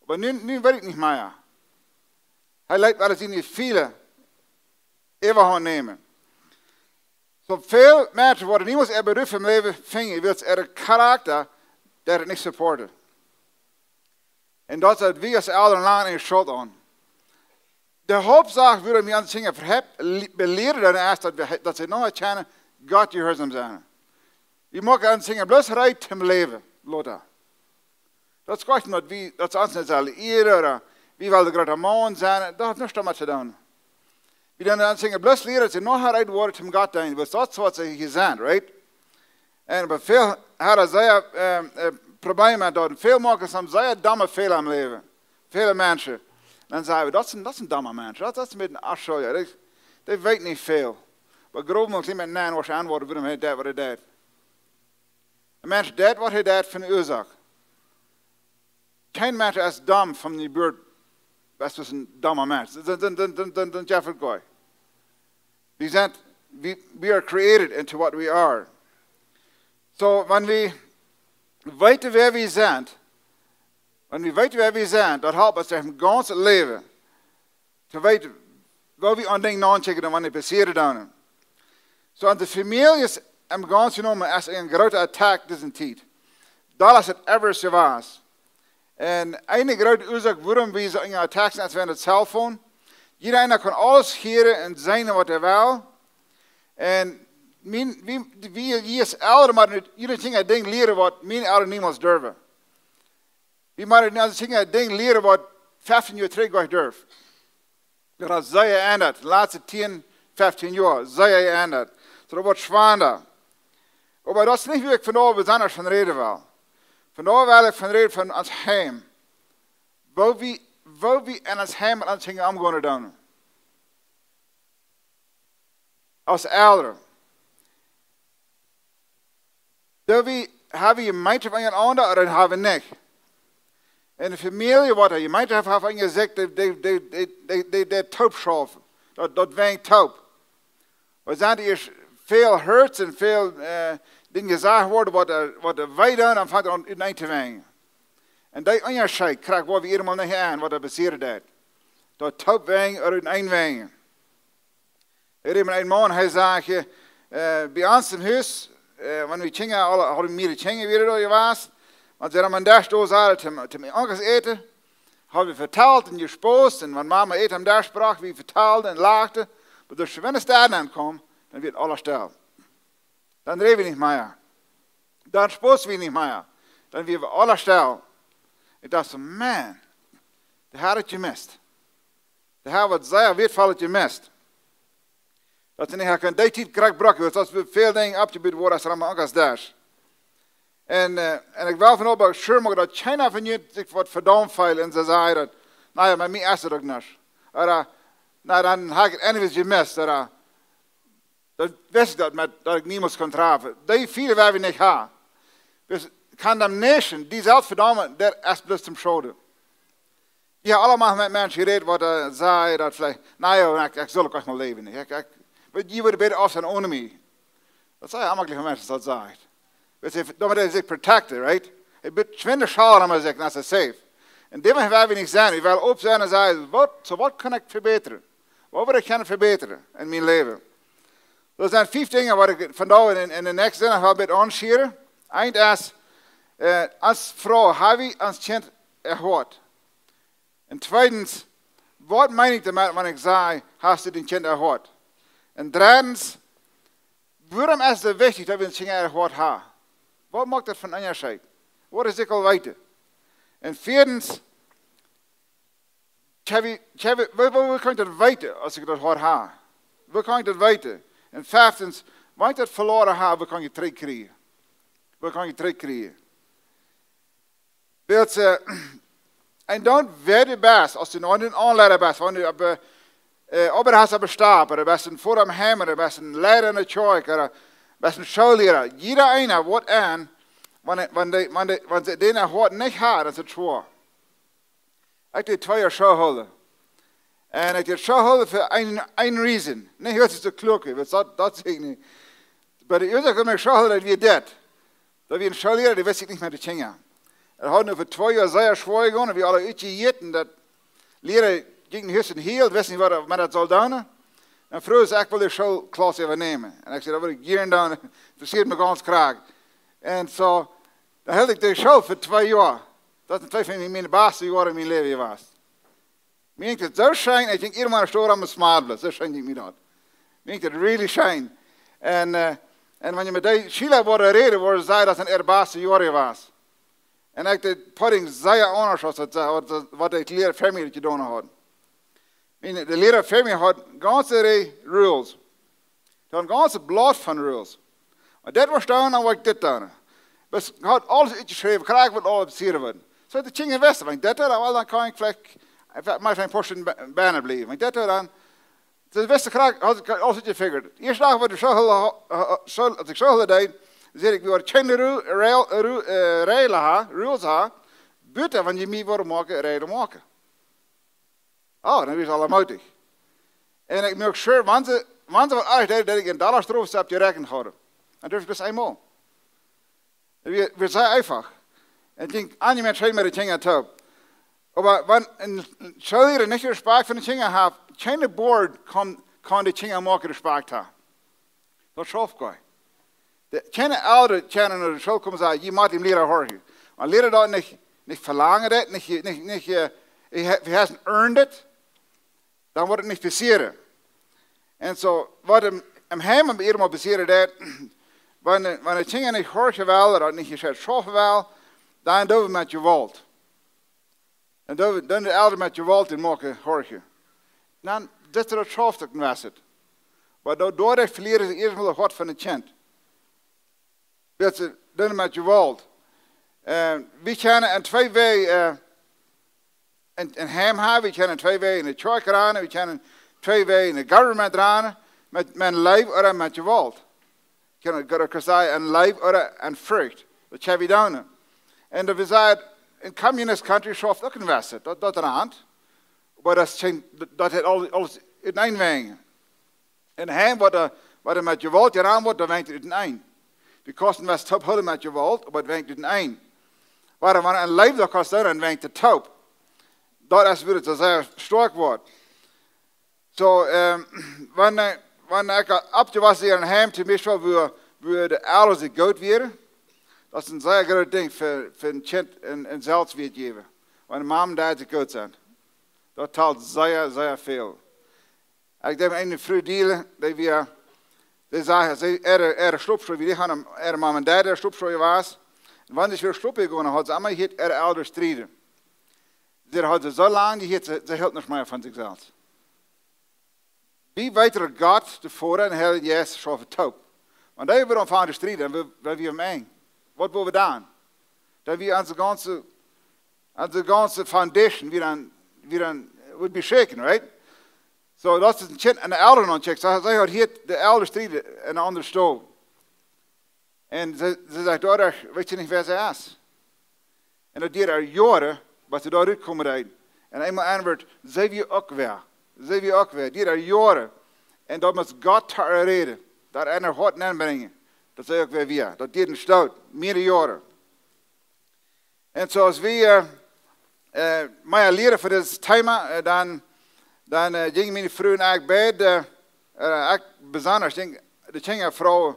oba nu, nu weet ekj nich mea." Hee leet aule siene Jefeelen äwahaunt nämen. Soo väl Menschen woaren niemols äa Berufen em Läwen finjen, wiels äa Charakta daut nich supportet. Un daut es, wie aus Elren lang eene Schult aun. De Hauptsach, woo wie onse Kjinja vehäb-, li-, belieren, dan es daut wie, daut see noch kjennen Gott jehuarsom sennen. Wie moaken onse Kjinja bloos reed toom Läwen, lota. Daut es krakjt daut wie, daut see ons nich sellen ieren, ooda wie wellen de groote Maun sennen, daut haft nuscht doamet to doonen. Wie doonen onse Kjinja bloos lieren, daut see noch reed woaren toom Gott deenen, wiels daut es waut see hia sent, right? Un bie väl haben see, äh, äh, Probleme doa. Väl moaken soone sea domme Fäla em Läwen. Väle Menschen. Dan saj wie: "Daut es een, daut es een domma Mensch. Daut, daut es een bät een Aschulja. Dee, dee weet nich väl." Oba grof mol kjlien met nä, waut see auntwuaden, wuarom hee daut, waut hee deit. Een Mensch deit, waut hee deit, fa eene Uasoak. Kjeen Mensch es domm von Jeburt, es bloos een domma Mensch. Dan, dan, dan, dan, dan, dan jeft et goa. Wie sent, we, we are created into what we are. Soo, wan wie weeten, wäa wie sent, wan wie weeten, wäa wie sent, daut halpt ons em gaunzen Läwen to weeten, woo wie aun Dinja aunkjikjen un wan dee passieren doonen. Soo, onse Famieljes em gaunzen jenomen es eene groote Attack dise Tiet. Daut es et ever jewast. Un eene groote Uasoak, wuarom wie soo eene Attack sent, es wäajen daut Cellphone. Jieda eena kaun aules hieren un seenen, waut hee well. Un mien, wie, wie, wie aus Elren motten june Kjinja Dinja lieren waut miene Elren niemols durwen. Wie motten onse Kjinja Dinja lieren waut feftieen Joa trigj goanich durf. Daut haft sikj jeendat, de latste tieen, feftieen Joa, sikj jeendat. Soo daut woat schwanda. Oba daut es nich, wua ekj vondoag besonda von räden well. Vondoag well ekj von räden von ons Heim. Woo wie, woo wie en ons Heim met onse Kjinja omgonen doonen. Aus Elren. Doo wie, ha wie Jemeenschoft unjarenaunda, ooda ha wie nich? Enne Famielje, waut de Jemeenschoft haft, haft eena jesajcht, dee, dee, dee toop schaufen. Daut, daut wenjt toop. Wan doa ieescht väl Hurts un väl, äh, Dinja jesajcht woaren, waut, waut wee doonen, dan fangt et aun uteneen to wenjen. Un dee Unjascheet kjrieen wie emol nich aun, waut doa passieren deit. Daut toop wenjen ooda uteneen wenjen. Ekj räd met een Maun, hee säd, äh, bie ons em Hus, äh, wan wie Kjinja, aule, hauden wie de Kjinja wada doa jewast, wan see aum Desch doa sauten, toom, toom Onkels äten, haud wie vetalt un jespost, un wan Mama Äten aum Desch brocht, wie vetalden un lachten, oba aus de Schwindestaden aunkaum, dan wort aules stell. Dan räd wie nich mea. Dan spost wie nich mea. Dan wia aules stell. Ekj docht soo, Maun, dee haud et jemist. Dee haud waut sea Wieetvollet jemist. Daut see nich haud kunt dee Tiet krakjt brucken, wiels daut wia väl Dinja oppjebut worden aus aum Onkels Desch. Un, äh, un ekj well vondoag sure moaken daut kjeena von junt sikj woat vedaut feelen un see sajen daut, na jo, met mie es et uk nuscht. Ooda, na, dan haud ekj et anyways jemist, ooda, daut wist ekj daut met, daut ekj niemols kunn trafen. Dee Feeling well wie nich haben. Wiels condemnation, dee Selfstverdaumen, daut es bloos toom Schoden. Wie haben aula met Menschen jerät, waut, äh, sajen daut veleicht, na jo, ekj, ekj saul uk mol läwen. Ekj, ekj, but you would be better off than owning me. Daut sent onjemakjliche Menschen, daut sajcht. Wiels hee, doamet hee sikj protected, right? Hee woat schwind schaden, oba sikj, daut es safe. Un dee well wie nich sennen. Wie wellen opp sennen un sajen, waut, soo waut kaun ekj vebätren? Waut wudd ekj kjennen vebätren en mien Läwen? Daut sent fief Dinja, waut ekj vondoag en, en de näakjste Sindach well bät aunschieren. Eent es, äh, aus Fru ha wie ons Kjint erhoat. Un tweedens, waut meen ekj doamet, wan ekj saj, hast du dien Kjint erhoat? Un dreddens, wuarom es et wichtich, daut wie ons Kjinja erhoat haben? Waut moakt daut fa een Unjascheet? Waut es ekj aul weeten? Un vieedens, Kjevi, Kjevi, woo, woo, woo kaun ekj daut weeten, aus ekj daut erhoat hab? Woo kaun ekj daut weeten? Un fieftens, wan ekj daut veloaren hab, woo kaun ekj daut trigjkjrieen? Woo kaun ekj daut trigjkjrieen? Wiels, äh, un dan wäa du best, aus du nu een Aunleida best, wan du opp, äh, Oabeit hast opp de Stap, ooda best een Voda em Heim, ooda best een Liera enne Kjoakj, ooda best een Schoolliera. Jieda eena woat aun, wan, wan dee, wan dee, wan see dän Hoat nich haben, dan es et schwoa. Ekj deed twee Joa School hoolen. Un ekj deed School hoolen fa een, een reason. Nich, wiels ekj soo kluak wia, wiels daut, daut sie ekj nich. Oba de Uasoak wuarom ekj School hoolen deed, wia dit. Daut wia een Schoolliera, dee wist sikj nich met de Kjinja. Hee haud nu fa twee Joa sea schwoa jegonen, wie aula utjejäten, daut Liera jinkj no Hus un hilt, wist nich waut hee met daut sull doonen. Dan fruach hee, ekj well de Schoolklass äwanämen. Un ekj säd, daut well ekj jieren doonen, interessieet mie gaunz krakjt. Un soo, dan hilt ekj de School fa twee Joa. Daut sent twee von miene baste Joaren en mien Läwen jewast. Mie jinkj daut soo scheen, ekj jinkj irjentwua aun de Stroot aum smadlen, soo scheen jinkj mie daut. Mie jinkj daut really scheen. Un, äh, un wan jie met dee Schiela wudden räden, wudden see sajen, daut sent äare baste Joaren jewast. Un ekj deed pudding sea aundasch aus daut, waut, waut de Liera ver mie jedonen haud. Mien, de Liera ver mie haud gaunze Rieej rules. Dee haud een gaunzet Blaut von rules. Wan dit woat stonen, dan woa ekj dit doonen. Best haud aules utjeschräwen, krakjt waut aules passieren wudd. Soo de Kjinja wisten, wan ekj dit doo, dan, well, dan kaun ekj veleicht, ekj mott een poa Stund be-, bennen bliewen. Wan ekj dit doo, dan, see wisten krakjt, haud ekj aules utjefigurt. Ieeschte Dach, waut ekj School, äh, äh, School, aus ekj School deed, säd ekj, wie woaren kjeene Ru-, Reel-, Ru-, äh, Reelen haben, rules haben, buta wan jie mie wudden moaken, Reelen moaken. Oh, dan wia ekj aul moodich. Un ekj moak sure, wan see, wan see waut oajch deeden, daut ekj een Dolla Strof opp jeräakjent haud. Un daut wia bloos eemol. Daut wia, wia sea eefach. Un ekj denkj, aun dee Menschen met de Kjinja toop. Oba wan een Schoolliera nich Respakjt fa de Kjinja haft, kjeene Board kaun, kaun de Kjinja moaken Respakjt haben. Daut schauft goanich. De, kjeene Elren kjennen no de School komen un sajen, jie motten dän Liera horchen. Wan de Liera daut nich, nich velangen deed, nich, nich, nich, äh, he, he hasn't earned it, dan woat et nich passieren. Un soo, waut een, Em Heim, wan irjentwaut passieren deit, wan, wan de Kjinja nich horchen wellen, ooda nich jescheit schaufen wellen, dan doo wie met Jewault. Dan doo wie, dan de Elren met Jewault un moaken horchen. Dan, daut es daut schauft uk een bät. Oba doa, doaderch velieren see ieescht mol daut Hoat von daut Kjint. Wiels see doonen met Jewault. Äh, wie kjennen en twee Wäaj, äh, en, en Heim haben, wie kjennen twee Wäaj en de Kjoakj ranen, wie kjennen twee Wäaj en de Government ranen, met, met Leew ooda met Jewault. Kjennen, kjennen sajen, en Leew ooda en Forcht. Daut kjenn wie doonen. Un daut wie sajen, en communist country schauft uk een bät. Daut, daut rant. Oba daut es kjeen, daut, daut haft aul-, aules utenaunda wenjen. En Heim, waut doa, waut doa met Jewault jerant woat, daut wenjt utenaunda. Wie kjennen waut toop hoolen met Jewault, oba daut wenjt utenaunda. Oba wan wie en Leew daut kjennen doonen, dan wenjt daut toop. Daut es wua daut soo sea stoakj woat. Soo, ähm, wan, äh, wan ekj oppjewossen sie en Heim, toom Biespel, wua, wua de Elren sikj goot wieren, daut es een sea grootet Dinkj fa, fa een Kjint een, een Selfstwieet jäwen. Wan de Mom un Dad sikj goot sent. Daut talt sea, sea väl. Ekj deed met eene Fru dealen, dee wia, dee säd, see, äare, äare Schlupschoh, wie dee hauden, äare Mom un Dad äare Schlupschoh jewast. Un wan see wia schlopen jegonen, haud see emma jehieet äare Elren strieden. See haud see soo lang jehieet, see, see hilt nich mea von sikj selfst. Wie weeten, daut Gott, de Voda un de Heilje Jeist schaufen toop. Wan dee wudden aunfangen to strieden, dan wea-, wea wie aum Enj. Waut wudden wie dan? Dan wia onse gaunze, onse gaunze foundation, wia dan, wia dan, would be shaken, right? Soo, daut es een Kjint aun de Elren aunschekjt. See, see haud hia de Elren strieden en eene aundre Stow. Un see, see sajcht: "Doa, weet jie nich, wäa see es?" Un daut dieed Joaren, bat see doa rutkomen deed. Un eemol auntwuad see: "Wie uk wäa. See wie uk wäa." Dieed Joaren. Un daut must Gott to äa räden. Daut en äa Hoat nenbrinjen. Daut see uk wäa wia. Daut dieed stoot. Mearere Joaren. Un soo aus wie, äh, äh, mea lieren von dit Thema, äh, dan, dan, äh, jinjen miene Fru un ekj beid, äh, äh, ekj besonda, ekj denkj, de Kjinja froag,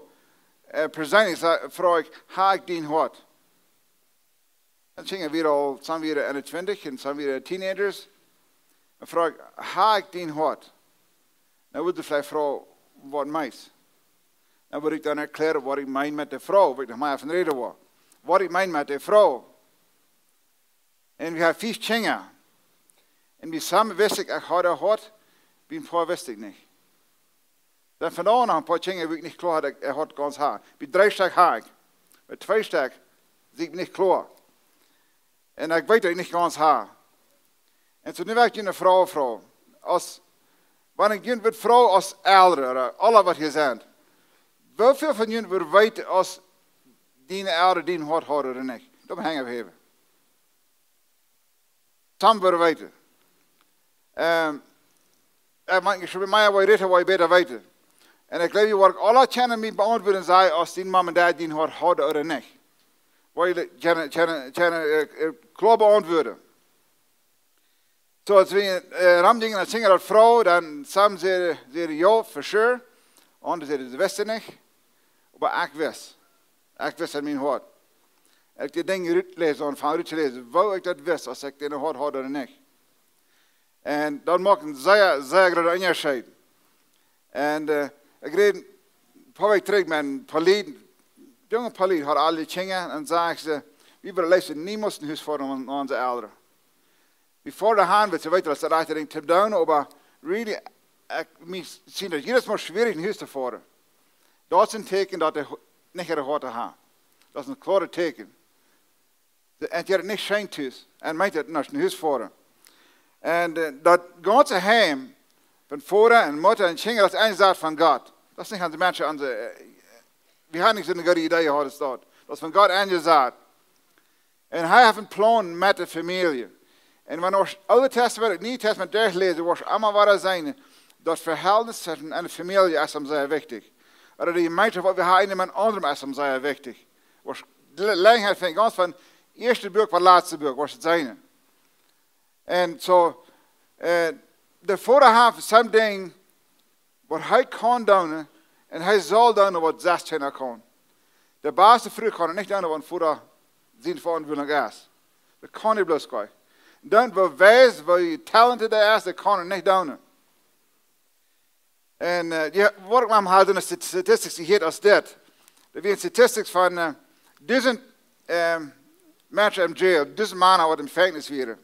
äh, perseenlich, sa-, froag ekj: "Hab ekj dien Hoat?" Un Kjinja wieren aul, some wieren eenuntwintich un some wieren Teenagers. Un froag ekj: "Hab ekj dien Hoat?" Dan wudd ekj veleicht froagen: "Waut meenst?" Dan wudd ekj dan erkjlären, waut ekj meen met de Froag, wua ekj noch mea von räden well. Waut ekj meen met de Froag. Un wie haben fief Kjinja. Un bie some wist ekj, ekj haud äa Hoat, bie een poa wist ekj nich. Dan vondoag noch een poa Kjinja, wua ekj nich kloa haud, ekj, äa Hoat gaunz haud. Bie dree Stekj haud ekj. Bie twee Stekj sie ekj nich kloa. Un ekj weet daut ekj nich gaunz haud. Un soo nu well ekj junt eene Froag froagen. Aus, wan ekj junt wudd froagen aus Elren, ooda aule waut hia sent: Woo väl von junt wudden weeten aus diene Elren dien Hoat hauden ooda nich? Doa de Henj häwen. Some wudden weeten. Ähm, ekj meen, ekj meen, woo jie räden, woo jie bäta weeten. Un ekj jleew, jie woaren aule kjennen mie beauntwuaden, sajen, aus dien Mom un Dad dien Hoat hauden ooda nich. Woa jie kjennen, kjennen, kjennen, äh, äh, kloa beauntwuaden. Soo, aus wie, äh, romjinjen, dan jinjen daut froagen, dan some säden, säden jo, for sure. Aundre säden, see wisten nich. Oba ekj wist. Ekj wist en mien Hoat. Ekj deed Dinja rutläsen un von rutläsen, woo ekj daut wist, aus ekj dän Hoat haud ooda nich. Un daut moakt een sea, sea grooten Unjascheet. Un, äh, ekj räd een poa Wäakj trigj met een Polit, junge Polit, haud aule Kjinja, un säd see: "Wie wudden leefst niemols no Hus foaren von onse Elren." Wie foaren han, wiels see weeten, daut es daut rajchte Dinkj to doonen, oba really, ekj, mie schienj daut jiedet Mol schwierich no Hus to foaren. Daut es een Tieekjen, daut dee nich äa Hoat haben. Daut es een kloaret Tieekjen. See, un dee es nich scheen tus. Un meent daut, no Hus foaren. Un, äh, daut gaunze Heim, von Voda un Mutta un Kjinja, daut es enjesat von Gott. Daut es nich aun de Menschen, aun de, äh, wie haben nich soone goode Idee jehaut aus daut. Daut es von Gott enjesat. Un hee haft een Plon met de Famielje. Un wan wie daut Oole Tastament un Niee Tastament derchläsen, woa wie emma wada seenen, daut Vehältnis tweschen eene Famielje es am sea wichtich. Ooda de Jemeenschoft, waut wie haben met aundre, es am sea wichtich. Woa wie le-, Jeläajenheit finjen, gaunz von ieeschte Buak bat latste Buak, woa wie seenen. Un soo, äh, de Voda haft something waut hee kaun doonen, un hee saul doonen waut sest kjeena kaun. De baste Fru kaun nich doonen waut een Voda siene Veauntwuatunk es. Daut kaun hee bloos nich. Dan, woo wies, woo talented hee es, daut kaun hee nich doonen. Un äh, dee woat mau halt en Statistics, dee hieet aus dit. Doa wieren Statistics von äh, dusent äh, Menschen em Jail, dusent Mana waut em Jefenkjnis wieren.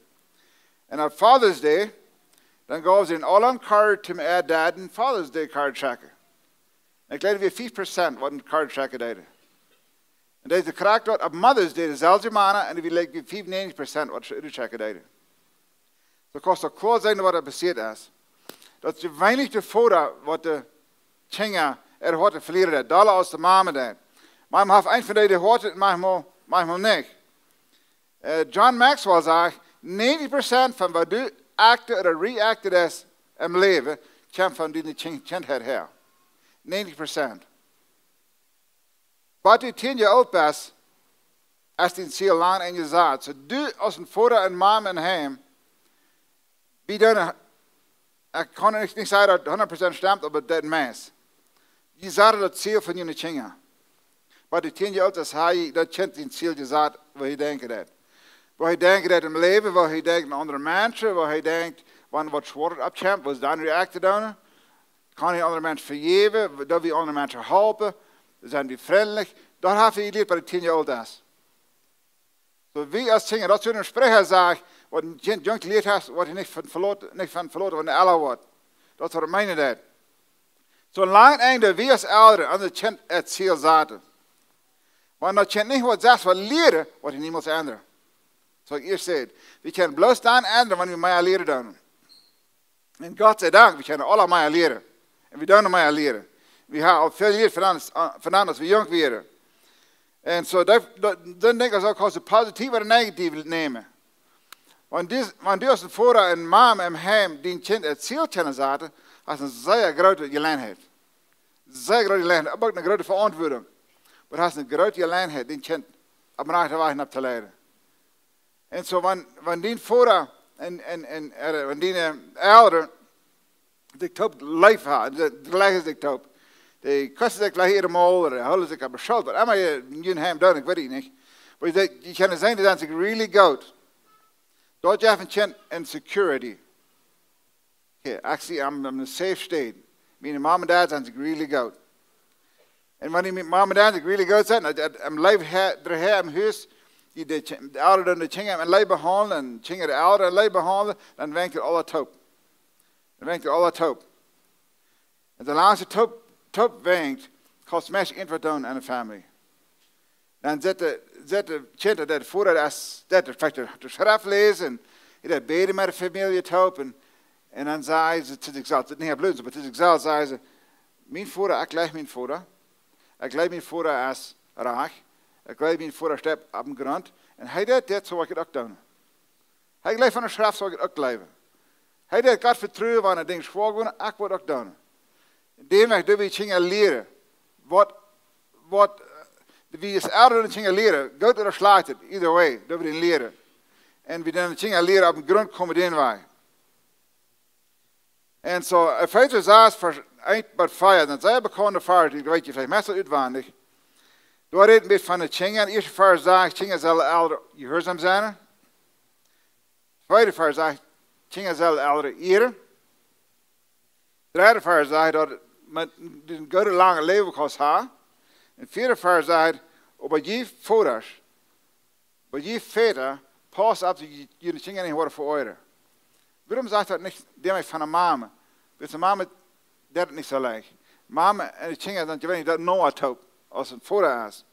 Un opp Father's Day, dan gauf see en aula en Card toom äa Dad en Father's Day Card schekjen. Un ekj jleew, wia fief Prozent waut en Card schekjen deeden. Un dise krakjt daut opp Mother's Day, deeselwje Mana, un wia like fiefenäajentich Prozent waut schekjen deeden. Soo kaust du kloa seenen waut doa passieet es. Daut es jeweenlich de Voda waut de Kjinja äa Hoat velieren deit, dolla aus de Mame deit. Mame haft eent von dee, dee Hoat, un maunchmol, maunchmol nich. Äh, John Maxwell sajcht, näajentich Prozent von waut du acted ooda reacted hast em Läwen, kjemt von diene Kjin-, Kjintheit häa. Näajentich Prozent. Waut du tieen Joa oolt best, es dien Ziel lang enjesat. Soo du aus een Voda un Mame em Heim, wie dan, ekj kaun nich, nich sajen daut daut hundat Prozent stemt, oba daut meist. Jie saten daut Ziel von june Kjinja. Waut du tieen Joa oolt best, hast du daut Kjint sien Ziel jesat, woo hee denkjen deit. Woo hee denkjen deit em Läwen, woo hee denkjt aun aundre Menschen, woo hee denkjt, wan waut Schwoaret oppkjemt, woo see dan reacten doonen. Kaun hee aundre Menschen vejäwen, doo wie aundre Menschen halpen, sent wie frintlich. Daut haft hee jelieet waut hee tieen Joa oolt es. Soo wie aus Kjinja, daut es een Spricha, sajcht, waut een Kjint junk jelieet haft, woat hee nich von veloten, nich von veloten, wan hee ella woat. Daut es waut ekj meen doamet. Soo lang aus wie aus Elren aun daut Kjint daut Ziel saten. Wan daut Kjint nich waut selfst woat lieren, woat hee niemols endren. Soo ekj ieescht säd, wie kjennen bloos dan endren, wan wie mea lieren doonen. Un Gott sei Dank, wie kjennen aula mea lieren. Un wie doonen mea lieren. Wie haben aul väl jelieet von ons, äh, von ons, aus wie junk wieren. Un soo, daut, daut, dan denkj ekj, soo kaust du positiev ooda negatief nämen. Wan dis-, wan du aus een Voda un Mame em Heim dien Kjint daut Ziel kjennen saten, hast du eene sea groote Jeläajenheit. Sea groote Jeläajenheit, oba uk eene groote Veauntwuatunk. Oba du hast eene groote Jeläajenheit, dien Kjint opp dän rajchten Wajch nopp to leiden. Un soo, wan, wan dien Voda un, un, un, äh, wan diene Elren sikj toop leef haben, dee, dee jlikjen sikj toop. Dee kussen sikj jlikj eenjemol, ooda hoolen sikj opp de Schullren, waut emma jie en jun Heim doonen, ekj weet daut nich. Oba jie, jie kjennen seenen, dee sent sikj really goot. Daut jeft een Kjint eene security. Okay, ekj sie aun, aun eene safe Städ. Miene Mom un Dad sent sikj really goot. Un wan dee miene Mom un Dad sikj really goot sent, daut, daut em Läwen häa, doa häa em Hus, dee, dee Kj-, de Elren doonen de Kjinja em Läwen behaundlen, un Kjinja de Elren em Läwen behaundlen, dan woakjt et aula toop. Dan woakjt et aula toop. Un soo lang aus et toop, toop woakjt, kaust meist irjentwaut doonen aun de Famielje. Dan sett de, sett de Kjint, daut Voda, daut es, daut veleicht de, de Schreft läsen, un daut bäden met de Famielje toop, un, un dan sajen see to sikj selfst, daut nich bloos, oba to sikj selfst sajen see: "Mien Voda, ekj jleew mien Voda. Ekj jleew mien Voda es rajcht. Ekj jleew mien Voda steit opp dän Grunt. Un hee deit dit, soo woa ekj et uk doonen." Hee jleeft von de Schreft, soo woa ekj et uk jleewen. Hee deit Gott vetruen, wan Dinja schwoa woaren, ekj woa et uk doonen. Dän Wajch doo wie Kjinja lieren. Waut, waut, äh, wie aus Elren Kjinja lieren, goot ooda schlajcht, either way, doo wie dän lieren. Un wie doonen Kjinja lieren opp dän Grunt komen dän Wajch. Un soo, Efeesa sas, Varsch eent bat vea, daut es een sea bekaunda Varsch, dee weet jie veleicht meist utwendich. Doa rät et een bät von de Kjinja. Dän ieeschten Varsch sajcht, Kjinja sellen Elren jehuarsom sennen. Tweeden Varsch sajcht, Kjinja sellen Elren ieren. Dredden Varsch sajcht, daut met dän gooden langen Läwen kaust haben. Un vieeden Varsch sajcht, oba jie Vodasch, oba jie Väta, pausst opp, daut jie june Kjinja nich woaren veoajen. Wuarom sajcht daut nich, däm ekj von de Mame? Wiels de Mame deit et nich soo leicht. Mame un de Kjinja sent jeweenlich daut noda toop, aus een Voda es.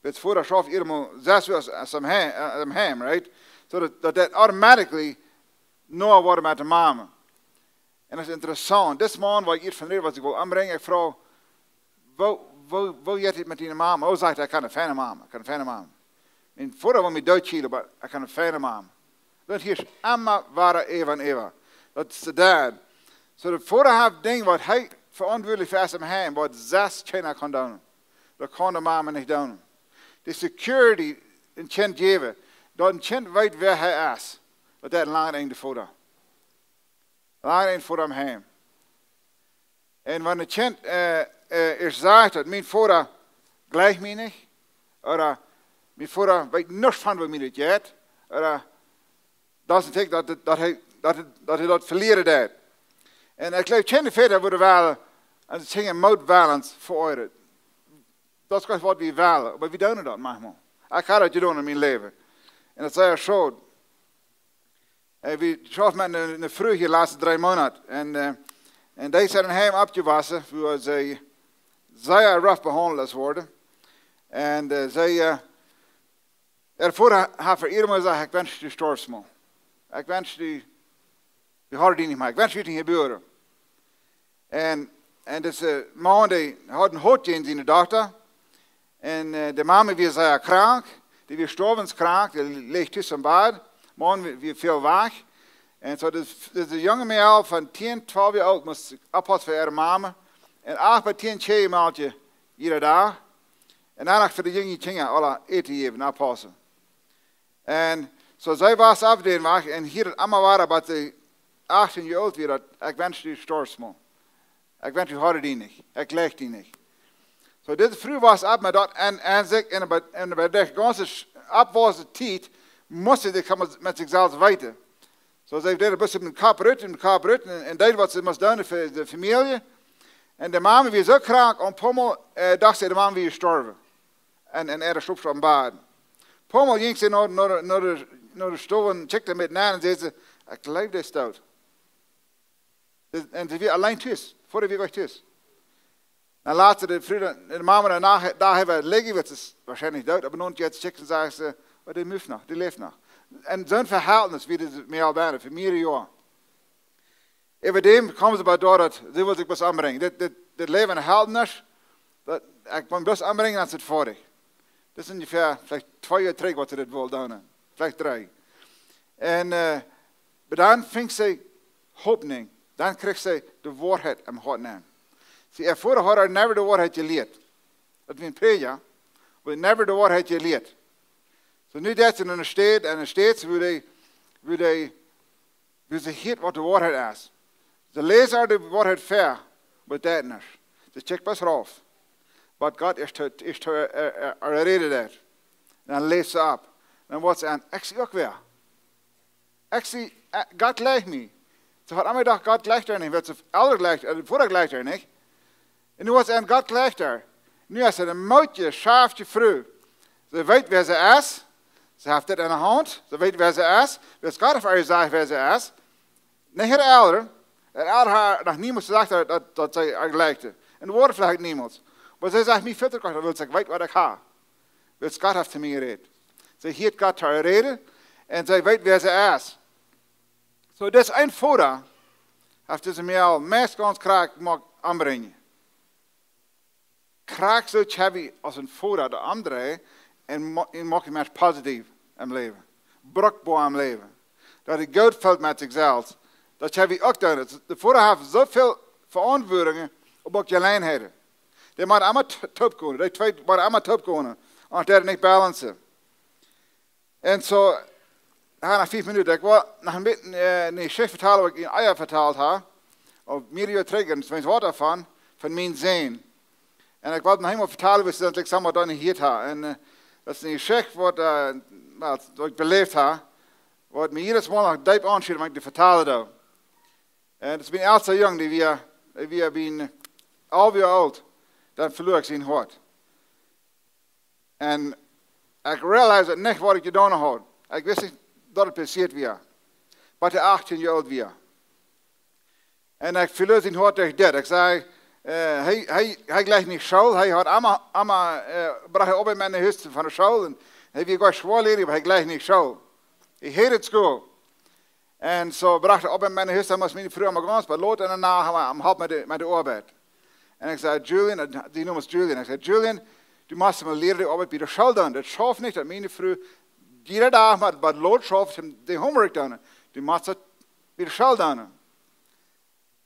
Wiels Voda schauft eenjemol sest aus, aus em Hei-, äh, em Heim, right? Soo daut, daut, daut automatically noda woat met de Mame. Un daut es interessaunt. Dis Maun, waut ekj hia von räd, waut ekj well aunbrinjen, ekj froag: "Woo, woo, woo jeit et met diene Mame?" "Oh," sajcht hee, "ekj hab eene feine Mame, ekj hab eene feine Mame. Mien Voda well mie doot kjielen, oba ekj hab eene feine Mame." Daut hia es emma wada äwa un äwa. Daut es de Dad. Soo, de Voda haft Dinja, waut hee veauntwuatlich fa es em Heim, waut sest kjeena kaun doonen. Daut kaun de Mame nich doonen. De security een Kjint jäwen, daut een Kjint weet, wäa hee es. Daut deit lang enj de Voda. Lang enj Voda em Heim. Un wan een Kjint, äh, äh, ieescht sajcht, daut mien Voda jleicht mie nich, ooda mien Voda weet nuscht von, woo mie daut jeit, ooda daut es een Tieekjen, daut, daut hee, daut hee, daut hee daut velieren deit. Un ekj jleew, kjeene Väta wudden wellen Un see jinjen mootwellens veoaden. Daut es waut wie wellen, oba wie doonen daut maunchmol. Ekj hab daut jedonen en mien Läwen. Un daut es sea schod. Un wie schaufen met eene, eene Fru hia de latste dree Moonat. Un, äh, un dee es en een Heim oppjewossen, wua see sea rough behaundelt es worden. Un, äh, see, äh, äa Voda haft fa äa emma jesajcht: "Ekj wensch, du storfst mol. Ekj wensch, du, wie hauden die nich mea. Ekj wensch, du wieescht nich jebuaren." Un, un dise Maun, dee haud een Hoat jäajen siene Dochta. Un, äh, de Mame wia sea krank, dee wia stoawenskrank, dee leech tus em Bad. Maun wia, wia väl wajch. Un soo, dise, dise junge Mejal von tieen, twalf Joa oolt must oppaussen fa äare Mame. Un acht bat tieen Kjieeja malkjen jieda Dach. Un dan noch fa de jinje Kjinja aule Äten jäwen, oppaussen. Un soo, see wia opp dän Wajch un hieed daut emma wada, bat see achtieen Joa oolt wia, daut: "Ekj wensch, du storfst mol. Ekj wensch, du haudst die nich. Ekj jleich die nich." Soo, dise Fru wia opp met daut en, en sikj, un bie, un bie de gaunze sch-, oppwaussende Tiet must see sikj emma met sikj selfst weeten. Soo, see deed een bät met dän Kopp rut un dän Kopp rut un, un deed waut see must doonen fa de Famielje. Un de Mame wia soo krank, un poamol, äh, docht see, de Mame wia jestorwen. Un, un äa Schloop em Bad. Poamol jinkj see no, no, no de, no de Stow un kjikjt met nen un säd see: "Ekj jleew, dee es doot." Un see wia auleen tus, Voda wia wajch tus. Dan lat see de Fru, de Mame, doano, doano äwa lijen, wiels see es woarschienlich doot, oba nu kjikjt see un sajcht see: "Oh, dee muft noch, dee läft noch." Un soon Vehältnis wia dise Mejal bie fa mearere Joa. Äwa däm kjeem see bie doa, daut see wull sikj bloos ombrinjen. Dit, dit, dit Läwen halpt nuscht. Daut, ekj well mie bloos ombrinjen, dan es et foadich. Daut es onjefäa veleicht twee Joa trigj, waut see dit wull doonen. Veleicht dree. Un, äh, oba dan funk see Hopninj. Dan kjrieech see de Woarheit em Hoat nenn. See, äa Voda haud äa never de Woarheit jelieet. Daut wia een Prädja, oba never de Woarheit jelieet. Soo, nu deed see en eene Staut, en eene Staut, wua dee, wua dee wua see hieet, waut de Woarheit es. See läst de Woarheit väa, oba daut nich. See kjikjt bloos rauf. Waut Gott ieescht, ieescht, äh, äh, äh, räden deed. Dan läst see opp. Dan woat see en: "Ekj sie uk wäa. Ekj sie, äh, Gott jleicht mie." See haud emma jedocht, Gott jleicht äa nich, wiels see Elren jleichen, äh, de Voda jleicht äa nich. Un nu woat see en: Gott jleicht äa. Nu es see eene mootje, schaftje Fru. See weet, wäa see es. See haft dit enne Haunt. See weet, wäa see es. Wiels Gott haft äa jesajcht, wäa see es. Nich äare Elren. Äare Elren hauden noch niemols jesajcht, daut, daut, daut see äa jleichten. Un woaren veleicht niemols. Oba see sajcht: "Mie fält Gott, wiels ekj weet, waut ekj hab." Wiels Gott haft to mie jerät. See hieet Gott äa räden. Un see weet, wäa see es. Soo, daut es een Voda, haft dise Mejal meist gaunz krakjt jemoakt ombrinjen. Krakjt soo kjenn wie aus een Voda daut omdreien un mo-, un moakt dän Mensch positiev em Läwen, brukboa em Läwen. Daut hee goot feelt met sikj selfst. Daut kjenn wie uk doonen. De Voda haft soo väl Veauntwuatunk, oba uk Jeläajenheiten. Dee motten emma t-, toop gonen. Dee twee motten emma toop gonen. Aundasch deit et nich balancen. Un soo, jo, noch fief Minuten. Ekj well noch een bät, äh, eene Jeschicht vetalen, waut ekj junt ea vetalt hab. Opp mearere Joa trigj, un es waut doavon, von mienen Sän. Un ekj well noch eemol vetalen, wiels daut ekj daut nich jehieet hab. Un, äh, daut es eene Jeschicht, waut, äh, waut, waut ekj beläft hab, waut mie jiedet Mol noch deep aunschieet, wan ekj dee vetalen doo. Un daut es mien elsta Jung, dee wia, dee wia bie een alf Joa oolt, dan veloa ekj sien Hoat. Un ekj realiseerde nich, waut ekj jedonen haud. Ekj wist nich, daut et passieet wia. Bat ekj achtieen Joa oolt wia. Un ekj veloa sien Hoat derch dit. Ekj säd, äh, hee, hee, hee jleicht nich School. Hee haud emma, emma, äh, brocht hee Oabeit met no Hus von de School. Un hee wia goa schwoa lieren, oba hee jleicht nich School. He hated school. Un soo brocht hee Oabeit met no Hus, dan must miene Fru emma gaunz bat lot enne Nacht am halpen met de, met de Oabeit. Un ekj säd: "Julian," äh, dee Nomen es Julian. Ekj säd: "Julian, du motst mol lieren, de Oabeit bie de School doonen. Daut schauft nich, daut miene Fru jieda Dach mol bat lot schauft, om de Homework doonen. Du motst daut bie de School doonen."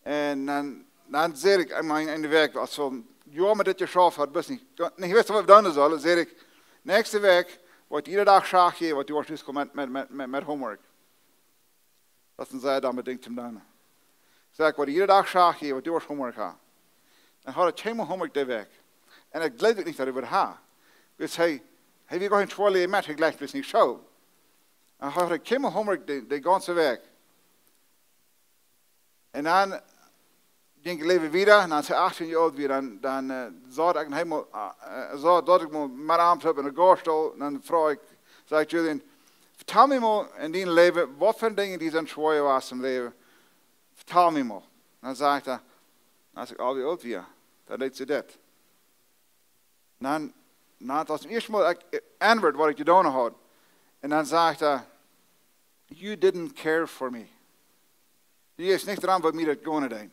Un dan, dan säd ekj, ekj meen, enne Wäakj, aus wie een Joa met dit jeschauft hauden, bloos nich, nich wisten, waut wie doonen sullen, säd ekj: "Näakjste Wäakj woa ekj jieda Dach Sach jäwen, waut du woascht komen met, met, met, met, met Homework." Daut es een sea domet Dinkj to doonen. Säd ekj: "Waut jieda Dach Sach jäwen, waut du woascht Homework haben." Dan haud hee kjeenmol Homework dee Wäakj. Un ekj jleewd uk nich, daut hee wudd haben. Wiels hee, hee wia goa nich schwoa lieren, hee jleicht bloos nich School. Un hee haud kjeenmol Homework dee, dee gaunze Wäakj. Un dan jinkj daut Läwen wieda, un aus ekj achtieen Joa oolt wia, dan, dan, äh, saut ekj noch eemol, äh, saut, saut ekj mol met am opp een Goastol, un dan fruach ekj, säd ekj: "Julian, vetal mie mol en dien Läwen, waut fa Dinja die sent schwoa jewast em Läwen. Vetal mie mol." Dan säd hee: "Aus ekj aul oolt wia, dan deed see dit." Dan, dan, daut wia daut ieeschte Mol, ekj, äh, enwort waut ekj jedonen haud. Un dan säd hee: "You didn't care for me." Du deetst nich doaraun, waut mie daut goot deed.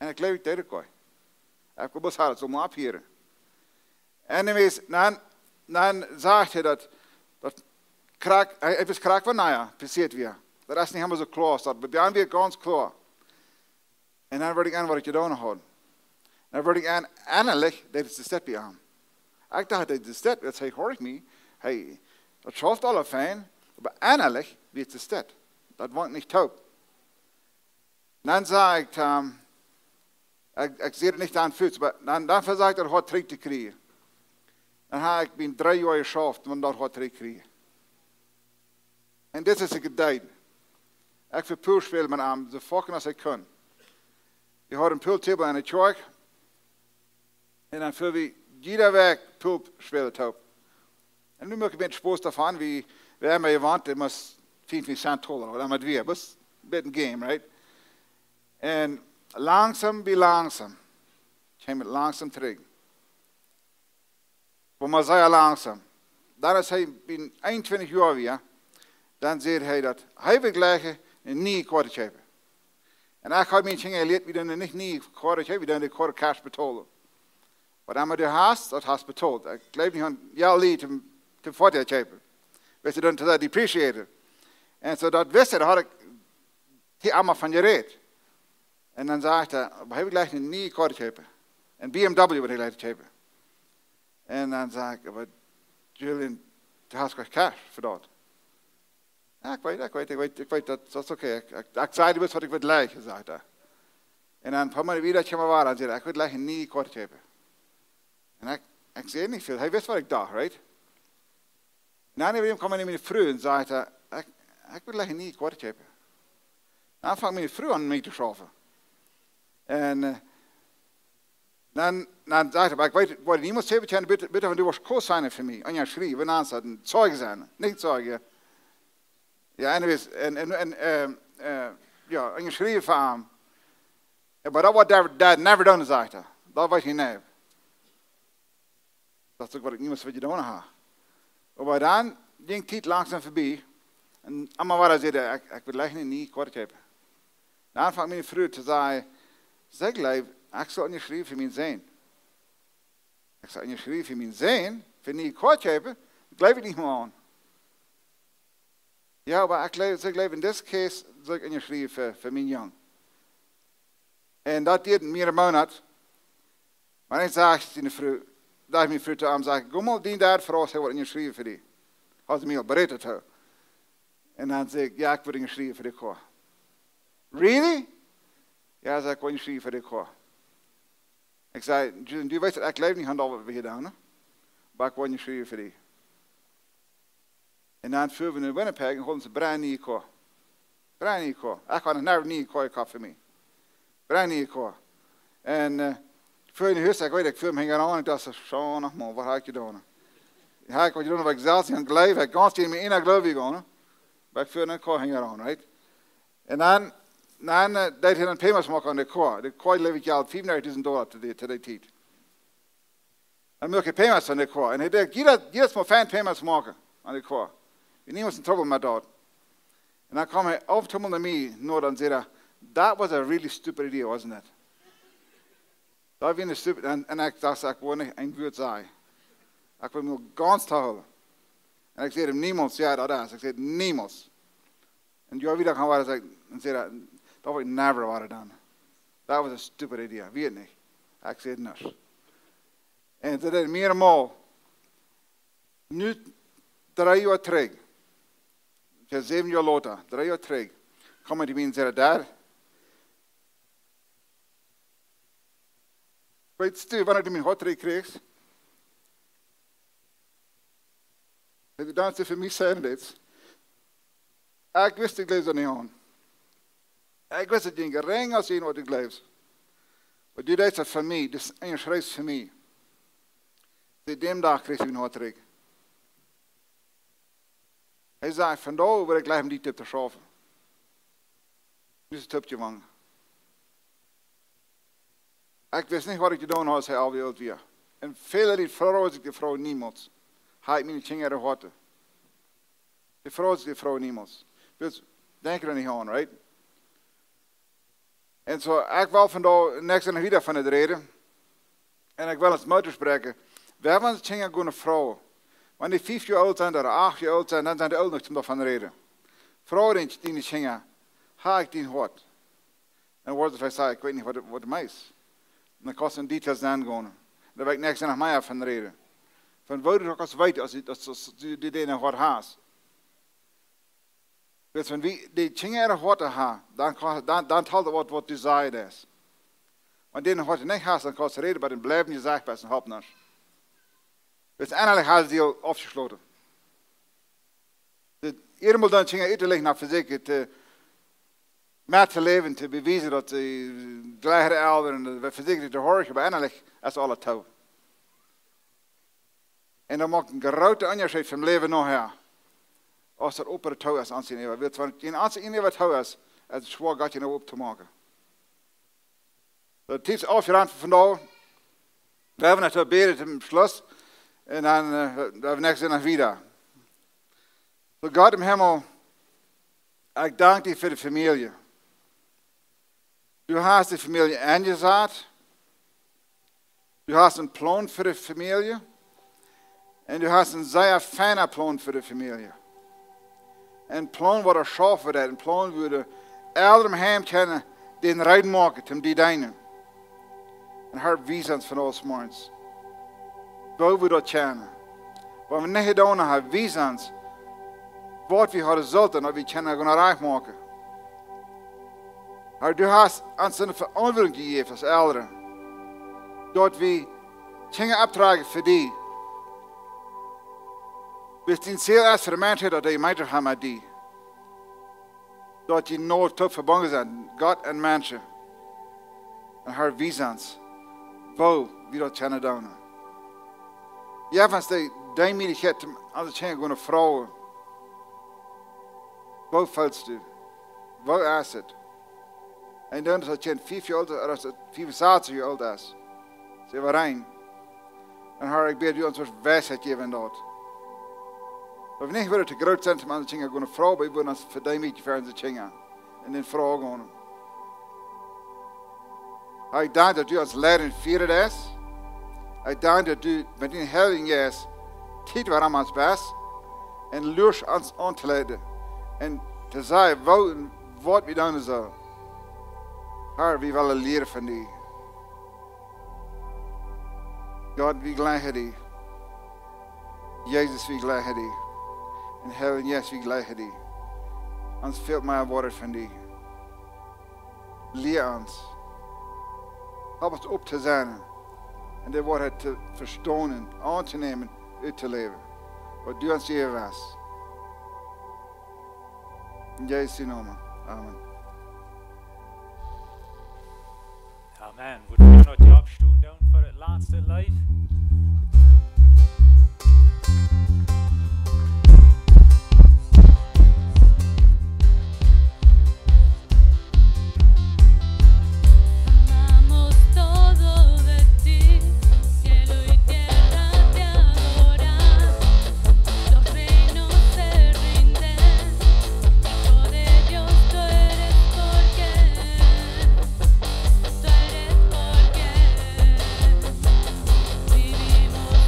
Un ekj jleew, ekj deed uk goot. Ekj wull bloos haben, daut sull mol opphieren. Anyways, dan, dan säd hee daut, daut krakjt, hee, hee wist krakjt waut, na jo, passieet wia. Daut es nich emma soo kloa aus daut, oba bie am wia gaunz kloa. Un dan wort ekj en, waut ekj jedonen haud. Dan wort ekj en, ennalich, daut es de Städ bie am. Ekj docht, daut es de Städ, daut hee horcht mie, hee, daut schauft aula fein, oba ennalich wia de Städ. Daut woat nich toop. Dan säd ekj, ähm, ekj, ekj säd daut nich aun Fuaz, oba dan, dan vesieekj ekj daut Hoat trigj to kjrieen. Dan hab ekj bie dree Joa jeschauft, om daut Hoat trigj to kjrieen. Un dit es de Geduld. Ekj wia Pool spälen met am, soo foaken aus ekj kunn. Wie hauden een Pooltable enne Kjoakj. Un dan fuaren wie jiede Wäakj Pool spälen toop. Un nu moak ekj mie Spos doavon, wie, wie haben je wont, daut must fiefuntwintich Cent tolen, ooda met wie, waut een bät een Game, right? Un langsom bie langsom, kjeem et langsom trigj. Oba mau sea langsom. Dan, aus hee bie eenuntwintich Joa wia, dan säd hee daut hee wull jlikj eene niee Koa kjeepen. Un ekj haud mie en Kjinja jelieet, wie doonen nich niee Koa kjeepen, wie doonen de Koa cash betolen. Waut emma du hast, daut hast betolt. Ekj jleew nich aun, jo, Lied, toom, toom Foatia kjeepen. Weetst du, dan to depreciaten. Un soo daut wist hee, doa haud ekj hia emma von jerät. Un dan säd hee: "Oba hee wull jlikj eene niee Koa kjeepen. Een B M W wull hee jlikj kjeepen." Un dan säd ekj: "Oba Julian, du hast goanich cash fa daut." "Jo, ekj weet, ekj weet, ekj weet, ekj weet, daut, daut es okay. Ekj, ekj, ekj saj die bloos waut ekj wull jlikj," säd hee. Un dan een poa Moonat wieda kjeem hee wada un säd: "Ekj wull jlikj eene niee Koa kjeepen." Un ekj, ekj säd nich väl, hee wist waut ekj docht, right? Un dan äwa däm kjeem miene Fru un säd: "Ekj, ekj wull jlikj eene niee Koa kjeepen." Dan funk miene Fru aun mie to schaufen. Un, äh, dan, dan säd hee: "Oba ekj weet, ekj woa die niemols kjeepen kjennen, bitte, bitte, wan du woascht co-signen fa mie, unjaschriewen, wan aundasch, een Zeug sennen, nich Zeug, jo." Jo, anyways, un, un, un, äh, äh, jo, unjaschriewen fa am. "Oba daut woat dee, dee never doonen," säd hee. "Daut weet hee nich." Daut es uk waut ekj niemols wull jedonen haben. Oba dan jinkj Tiet langsom verbie. Un emma wada säd hee: "Ekj, ekj wull jlikj eene niee Koa kjeepen." Dan funk miene Fru to sajen: "See jleeft, ekj saul unjaschriewen fa mienen Sän." Ekj saul unjaschriewen fa mienen Sän, fa eene niee Koa kjeepen, jleew ekj nich mea aun. "Jo, oba ekj jleew, see jleeft, en this case saul ekj unjaschriewen fa, fa mienen Jung." Un daut dieed mea een Moonat. Oba dan säd miene Fru, säd miene Fru to am, säd: "Go mol dien Dad froagen, aus hee woat unjaschriewen fa die. Hast du mie aul bereet to?" Un dan säd ekj: "Jo, ekj woa unjaschriewen fa de Koa." "Really?" "Jo," säd ekj, "ekj woa unjaschriewen fa de Koa." Ekj säd: "Julian, du weetst daut ekj jleew nich aun daut waut wie hia doonen, nä? Oba ekj woa unjaschriewen fa die." Un dan fuaren wie no Winnipeg un holden see brand niee Koa. Brand niee Koa. Ekj haud noch nich eene niee Koa jekoft fa mie. Brand niee Koa. Un, äh, fuaren no Hus, ekj weet, ekj fua hinjaraun, ekj docht: "Soo, noch mol, waut hab ekj jedonen?" Jo, ekj haud jedonen, waut ekj selfst nich aun jleewd, ekj haud gaunz nich mea aun jleewen jegonen, nä? Oba ekj fua eene Koa hinjaraun, right? Un dan, dan, äh, deed hee een Payment moaken aun de Koa. De Koa leewd ekj aul fiefuntwintich dusent Dolla to dee, to dee Tiet. Dan muak hee Payments aun de Koa. Un hee deed jiedet, jiedet Mol fein Payments moaken aun de Koa. Wie niemols en Trubbel met daut. Un dan kjeem hee opp eemol no mie, no, dan säd hee: "That was a really stupid idea, wasn't it?" Daut wia eene stupid, un, un ekj docht, ekj woa nich een Wuat sajen. Ekj woa mie gaunz tohoolen. Un ekj säd am niemols, jo, daut es. Ekj säd niemols. Un jo, wieda kjeem hee wada, säd, un säd: "Daut woa ekj never wada doonen. That was a stupid idea." Wia et nich. Ekj säd nuscht. Un daut deed mea un mea. Nu dree Joa trigj. Jo, säwen Joa lota, dree Joa trigj. Kjeem hee no mie un säd: "Dad, weetst du, wan du mien Hoat trigj kjrichst, daut du dan fa mie sennen deetst. Ekj wist, du jleewst daut nich aun. Ekj wist, daut jinkj jerinja aus jeen waut du jleewst. Oba du deist daut fa mie, daut es een Schrei fa mie. Siet däm Dach kjrieech ekj mien Hoat trigj. Hee säd: "Vondoag woa ekj jlikj met die toop to schaufen." Nu es et toop jewangen. Ekj wist nich, waut ekj to doonen haud, aus hee aul wia oolt wia. Un väle Lied froagen sikj de Froag niemols: "Hab ekj miene Kjinja em Hoat?" Dee froagen sikj de Froag niemols. Wiels, denkj doa nich aun, right? Un soo, ekj well vondoag nuscht wieda von dit räden. Un ekj well ons Moot toospräakjen. Wäa von onse Kjinja gonen froagen, wan dee fief Joa oolt sent ooda acht Joa oolt sent, dan sent dee oolt jenuach om doavon to räden. Froag dee, diene Kjinja: "Hab ekj die em Hoat?" Dan woaren see veleicht sajen: "Ekj weet nich, waut, waut du meenst." Un dan kaust du en details nengonen. Dan woa ekj nuscht noch mea von räden. Von woo du daut kaust weeten, aus du, aus, aus du dee em Hoat hast. Wiels wan wie dee Kjinja em Hoat haben, dan kaun, dan, dan talt daut waut, waut du sajen deist. Wan dee em Hoat nich hast, dan kaust räden, oba dan bliewen dee sajcht bloos un halpt nuscht. Wiels ennalich haben see aul aufjeschloten. Daut ieeschte Mol dan Kjinja uttoläajen, vesäkjen to, met to läwen, to bewiesen, daut see jlikj äare Elren, un vesäkjen to horchen, oba ennalich es aules too. Un daut moakt een grooten Unjascheet fa daut Läwen nohäa. Aus daut opp ooda too es, ons jäajenäwa. Wiels wan daut ons jäajenäwa too es, es et schwoa, Gott jäajenäwa opptomoaken. Daut es aul fa vondoag. Wie haben noch to bäden toom Schluss. Un dan, äh, dan näakjste Sindach wieda. Soo, Gott em Himmel, ekj dank die fa de Famielje. Du hast de Famielje enjesat. Du hast een Plon fa de Famielje. Un du hast een sea fiena Plon fa de Famielje. Een Plon, waut doa schaufen deit, een Plon, woo de Elren em Heim kjennen dän reed moaken, om die to deenen. Un Herr, wies ons vondoag zemorjes, woo wie daut kjennen. Waut wie nich jedonen haben, wies ons, waut wie hauden sullen, daut wie kjennen gonen rajcht moaken. Herr, du hast ons eene Veauntwuadunk jejäft aus Elren, daut wie Kjinja oppdroagen fa die. Wiels dien Ziel es fa de Menschheit, daut dee Jemeenschoft haben met die. Daut dee nu toop vebungen sent, Gott un Menschen. Un Herr, wies ons, woo wie daut kjennen doonen. Jeff ons de Deemoodichkjeit, om onse Kjinja gonen froagen: "Woo feelst du? Woo es et?" Un dan, aus daut Kjint fief Joa oolt es, ooda aus et fiefunsastich Joa oolt es, see wie rein. Un Herr, ekj bäd, du ons woascht Weisheit jäwen en daut. Daut wie nich wudden too groot sennen, om onse Kjinja gonen froagen, oba wie wudden ons vedeemootjen fa onse Kjinja un dee froagen gonen. Herr, ekj dank die, daut du ons leidst un fieescht. Ekj dank die, daut du met dän Heiljen Jeist Tiet, wuarom ons best, un luarst ons auntoleiden un to sajen, woo un waut wie doonen sellen. Herr, wie wellen lieren von die. Gott, wie jlikjen die. Jesus, wie jlikjen die. Un Heilja Jeist, wie jlikjen die. Ons fält mea Wieed von die. Lia ons. Halp ons opp to sennen un de Woarheit to vestonen, auntonämen, uttoläwen, waut du ons jäwen west. En Jesus sienen Nomen. Amen. Amen. Wudd wie noch oppstonen doonen fa daut latste Leet? Amamos todo de ti, cielo y tierra te adoran, los reinos se rinden, oh de Dios tú eres porque, tú eres porque vivimos.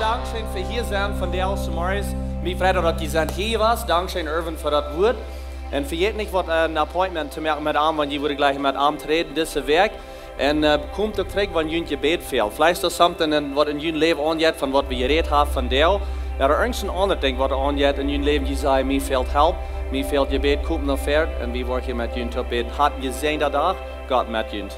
Dankscheen fa hia sennen vondoag zemorjes. Mie freit daut jie sent hia jewast. Dankscheen, Irwin, fa daut Wuat. Un vejät nich waut, äh, een Appointment to moaken met am, wan jie wudden jleichen met am räden dise Wäakj. Un, äh, komt uk trigj, wan junt Jebäd fält. Veleicht es something, en, waut en jun Läwen aunjeit, von waut wie jerät haben vondoag. Ooda irjent een aundret Dinkj, waut aunjeit en jun Läwen, jie sajen: "Mie fält Help, mie fält Jebäd, komt no väaren." Un wie woaren hia met junt toop bäden. Haft een jesäajenden Dach, Gott met junt.